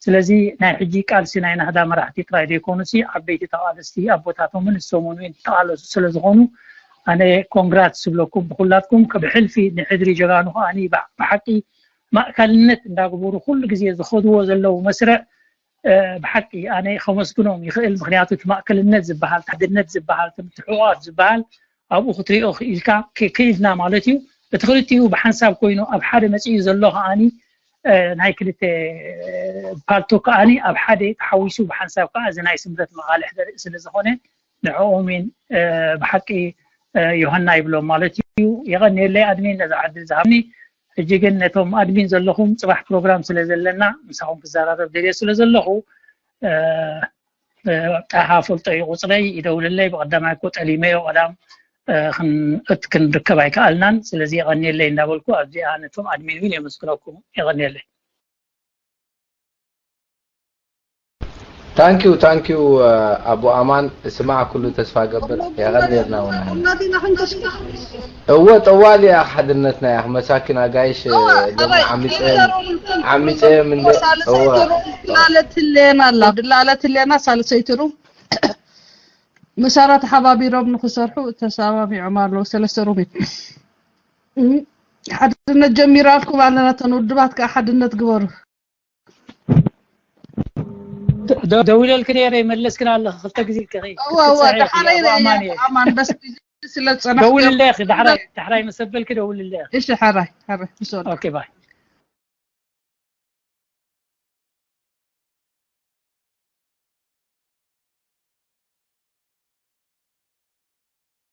ስለዚ ናይ ሕጂ ቃልሲ ናይ ናህዳ መራሕቲ ጥራይ ዘይኮኑሲ ዓበይቲ ተቓለስቲ ኣቦታቶምን ንሶምን እውን ተቓለሱ ስለ ዝኾኑ ኣነ ኮንግራት ስብለኩም ብኩላትኩም። ከብሕልፊ ንሕድሪ ጀጋኑ ከዓኒ ብሓቂ ማእከልነት እንዳግበሩ ኩሉ ግዜ ዝኸድዎ ዘለዉ መስርዕ ብሓቂ ኣነ ከመስግኖም ይኽእል። ምክንያቱ እቲ ማእከልነት ዝበሃል፣ ሓድነት ዝበሃል፣ ምትሕቑቓፍ ዝበሃል ኣብኡ ክትሪኦ ክኢልካ ክኢልና ማለት እዩ። እቲ ክልቲኡ ብሓንሳብ ኮይኑ ኣብ ሓደ መፂኡ ዘሎ ከዓኒ ናይ ክልተ ፓልቶ ከዓኒ ኣብ ሓደ ተሓዊሱ ብሓንሳብ ከዓ እዚ ናይ ስምረት መቓልሕ ዘርኢ ስለ ዝኾነ ንዕኦምን ብሓቂ ዮሃና ይብሎም ማለት እዩ። የቐንየለይ ኣድሚን ነዛ ዕድል ዝሃብኒ። ሕጂ ግን ነቶም ኣድሚን ዘለኹም ፅባሕ ፕሮግራም ስለ ዘለና ምሳኹም ክዘራረብ ደልየ ስለ ዘለኹ ጣሃ ፈልጦ እዩ ቁፅረይ፣ ይደውልለይ። ብቀዳማይ እኮ ጠሊመዮ ቀዳም ክንእት ክንርከብ ኣይከኣልናን። ስለዚ የቐንየለይ እንዳበልኩ ኣብዚኣ ነቶም ኣድሚን እውን የመስግነኩም። የቐንየለይ። ታንኪዩ ታንኪዩ ኣቦ ኣማን፣ ስማዕ ኩሉ ተስፋ ገብር። የቐንየልና እውን። እወ ጠዋሊ እያ ሓድነትና እያ። መሳኪን ኣጋይሽ ዓሚፀ ዓሚፀ ምንደ እወ ድላለትሌና ኣላ ድላለትሌና ሳልሰይትሩ ምሳራ ተሓባቢሮም ንክሰርሑ ተሰማሚዖም ኣለዉ። ሰለስተ ሩም ሓድነት ጀሚራልኩም ኣለና። ተን ውድባት ከዓ ሓድነት ግበሩ። ደዊለልክ ነይረ ይመለስክን ኣለኽ ክልተ ግዜ ኢልክኺ እወ እወ ክትሰዕሪ ኢኺ፣ ዳሕራይ ኣቦ ኣማን እየ። ኣማን በስ ስለ ዝፀናሕኩ ደውልለይ ኢኺ ዳሕራይ ዳሕራይ መሰበልኪ ደውልለይ ኢኺ። እሺ ሓራይ ሓራይ ምስ ወረድኩ ኦኬ ባይ።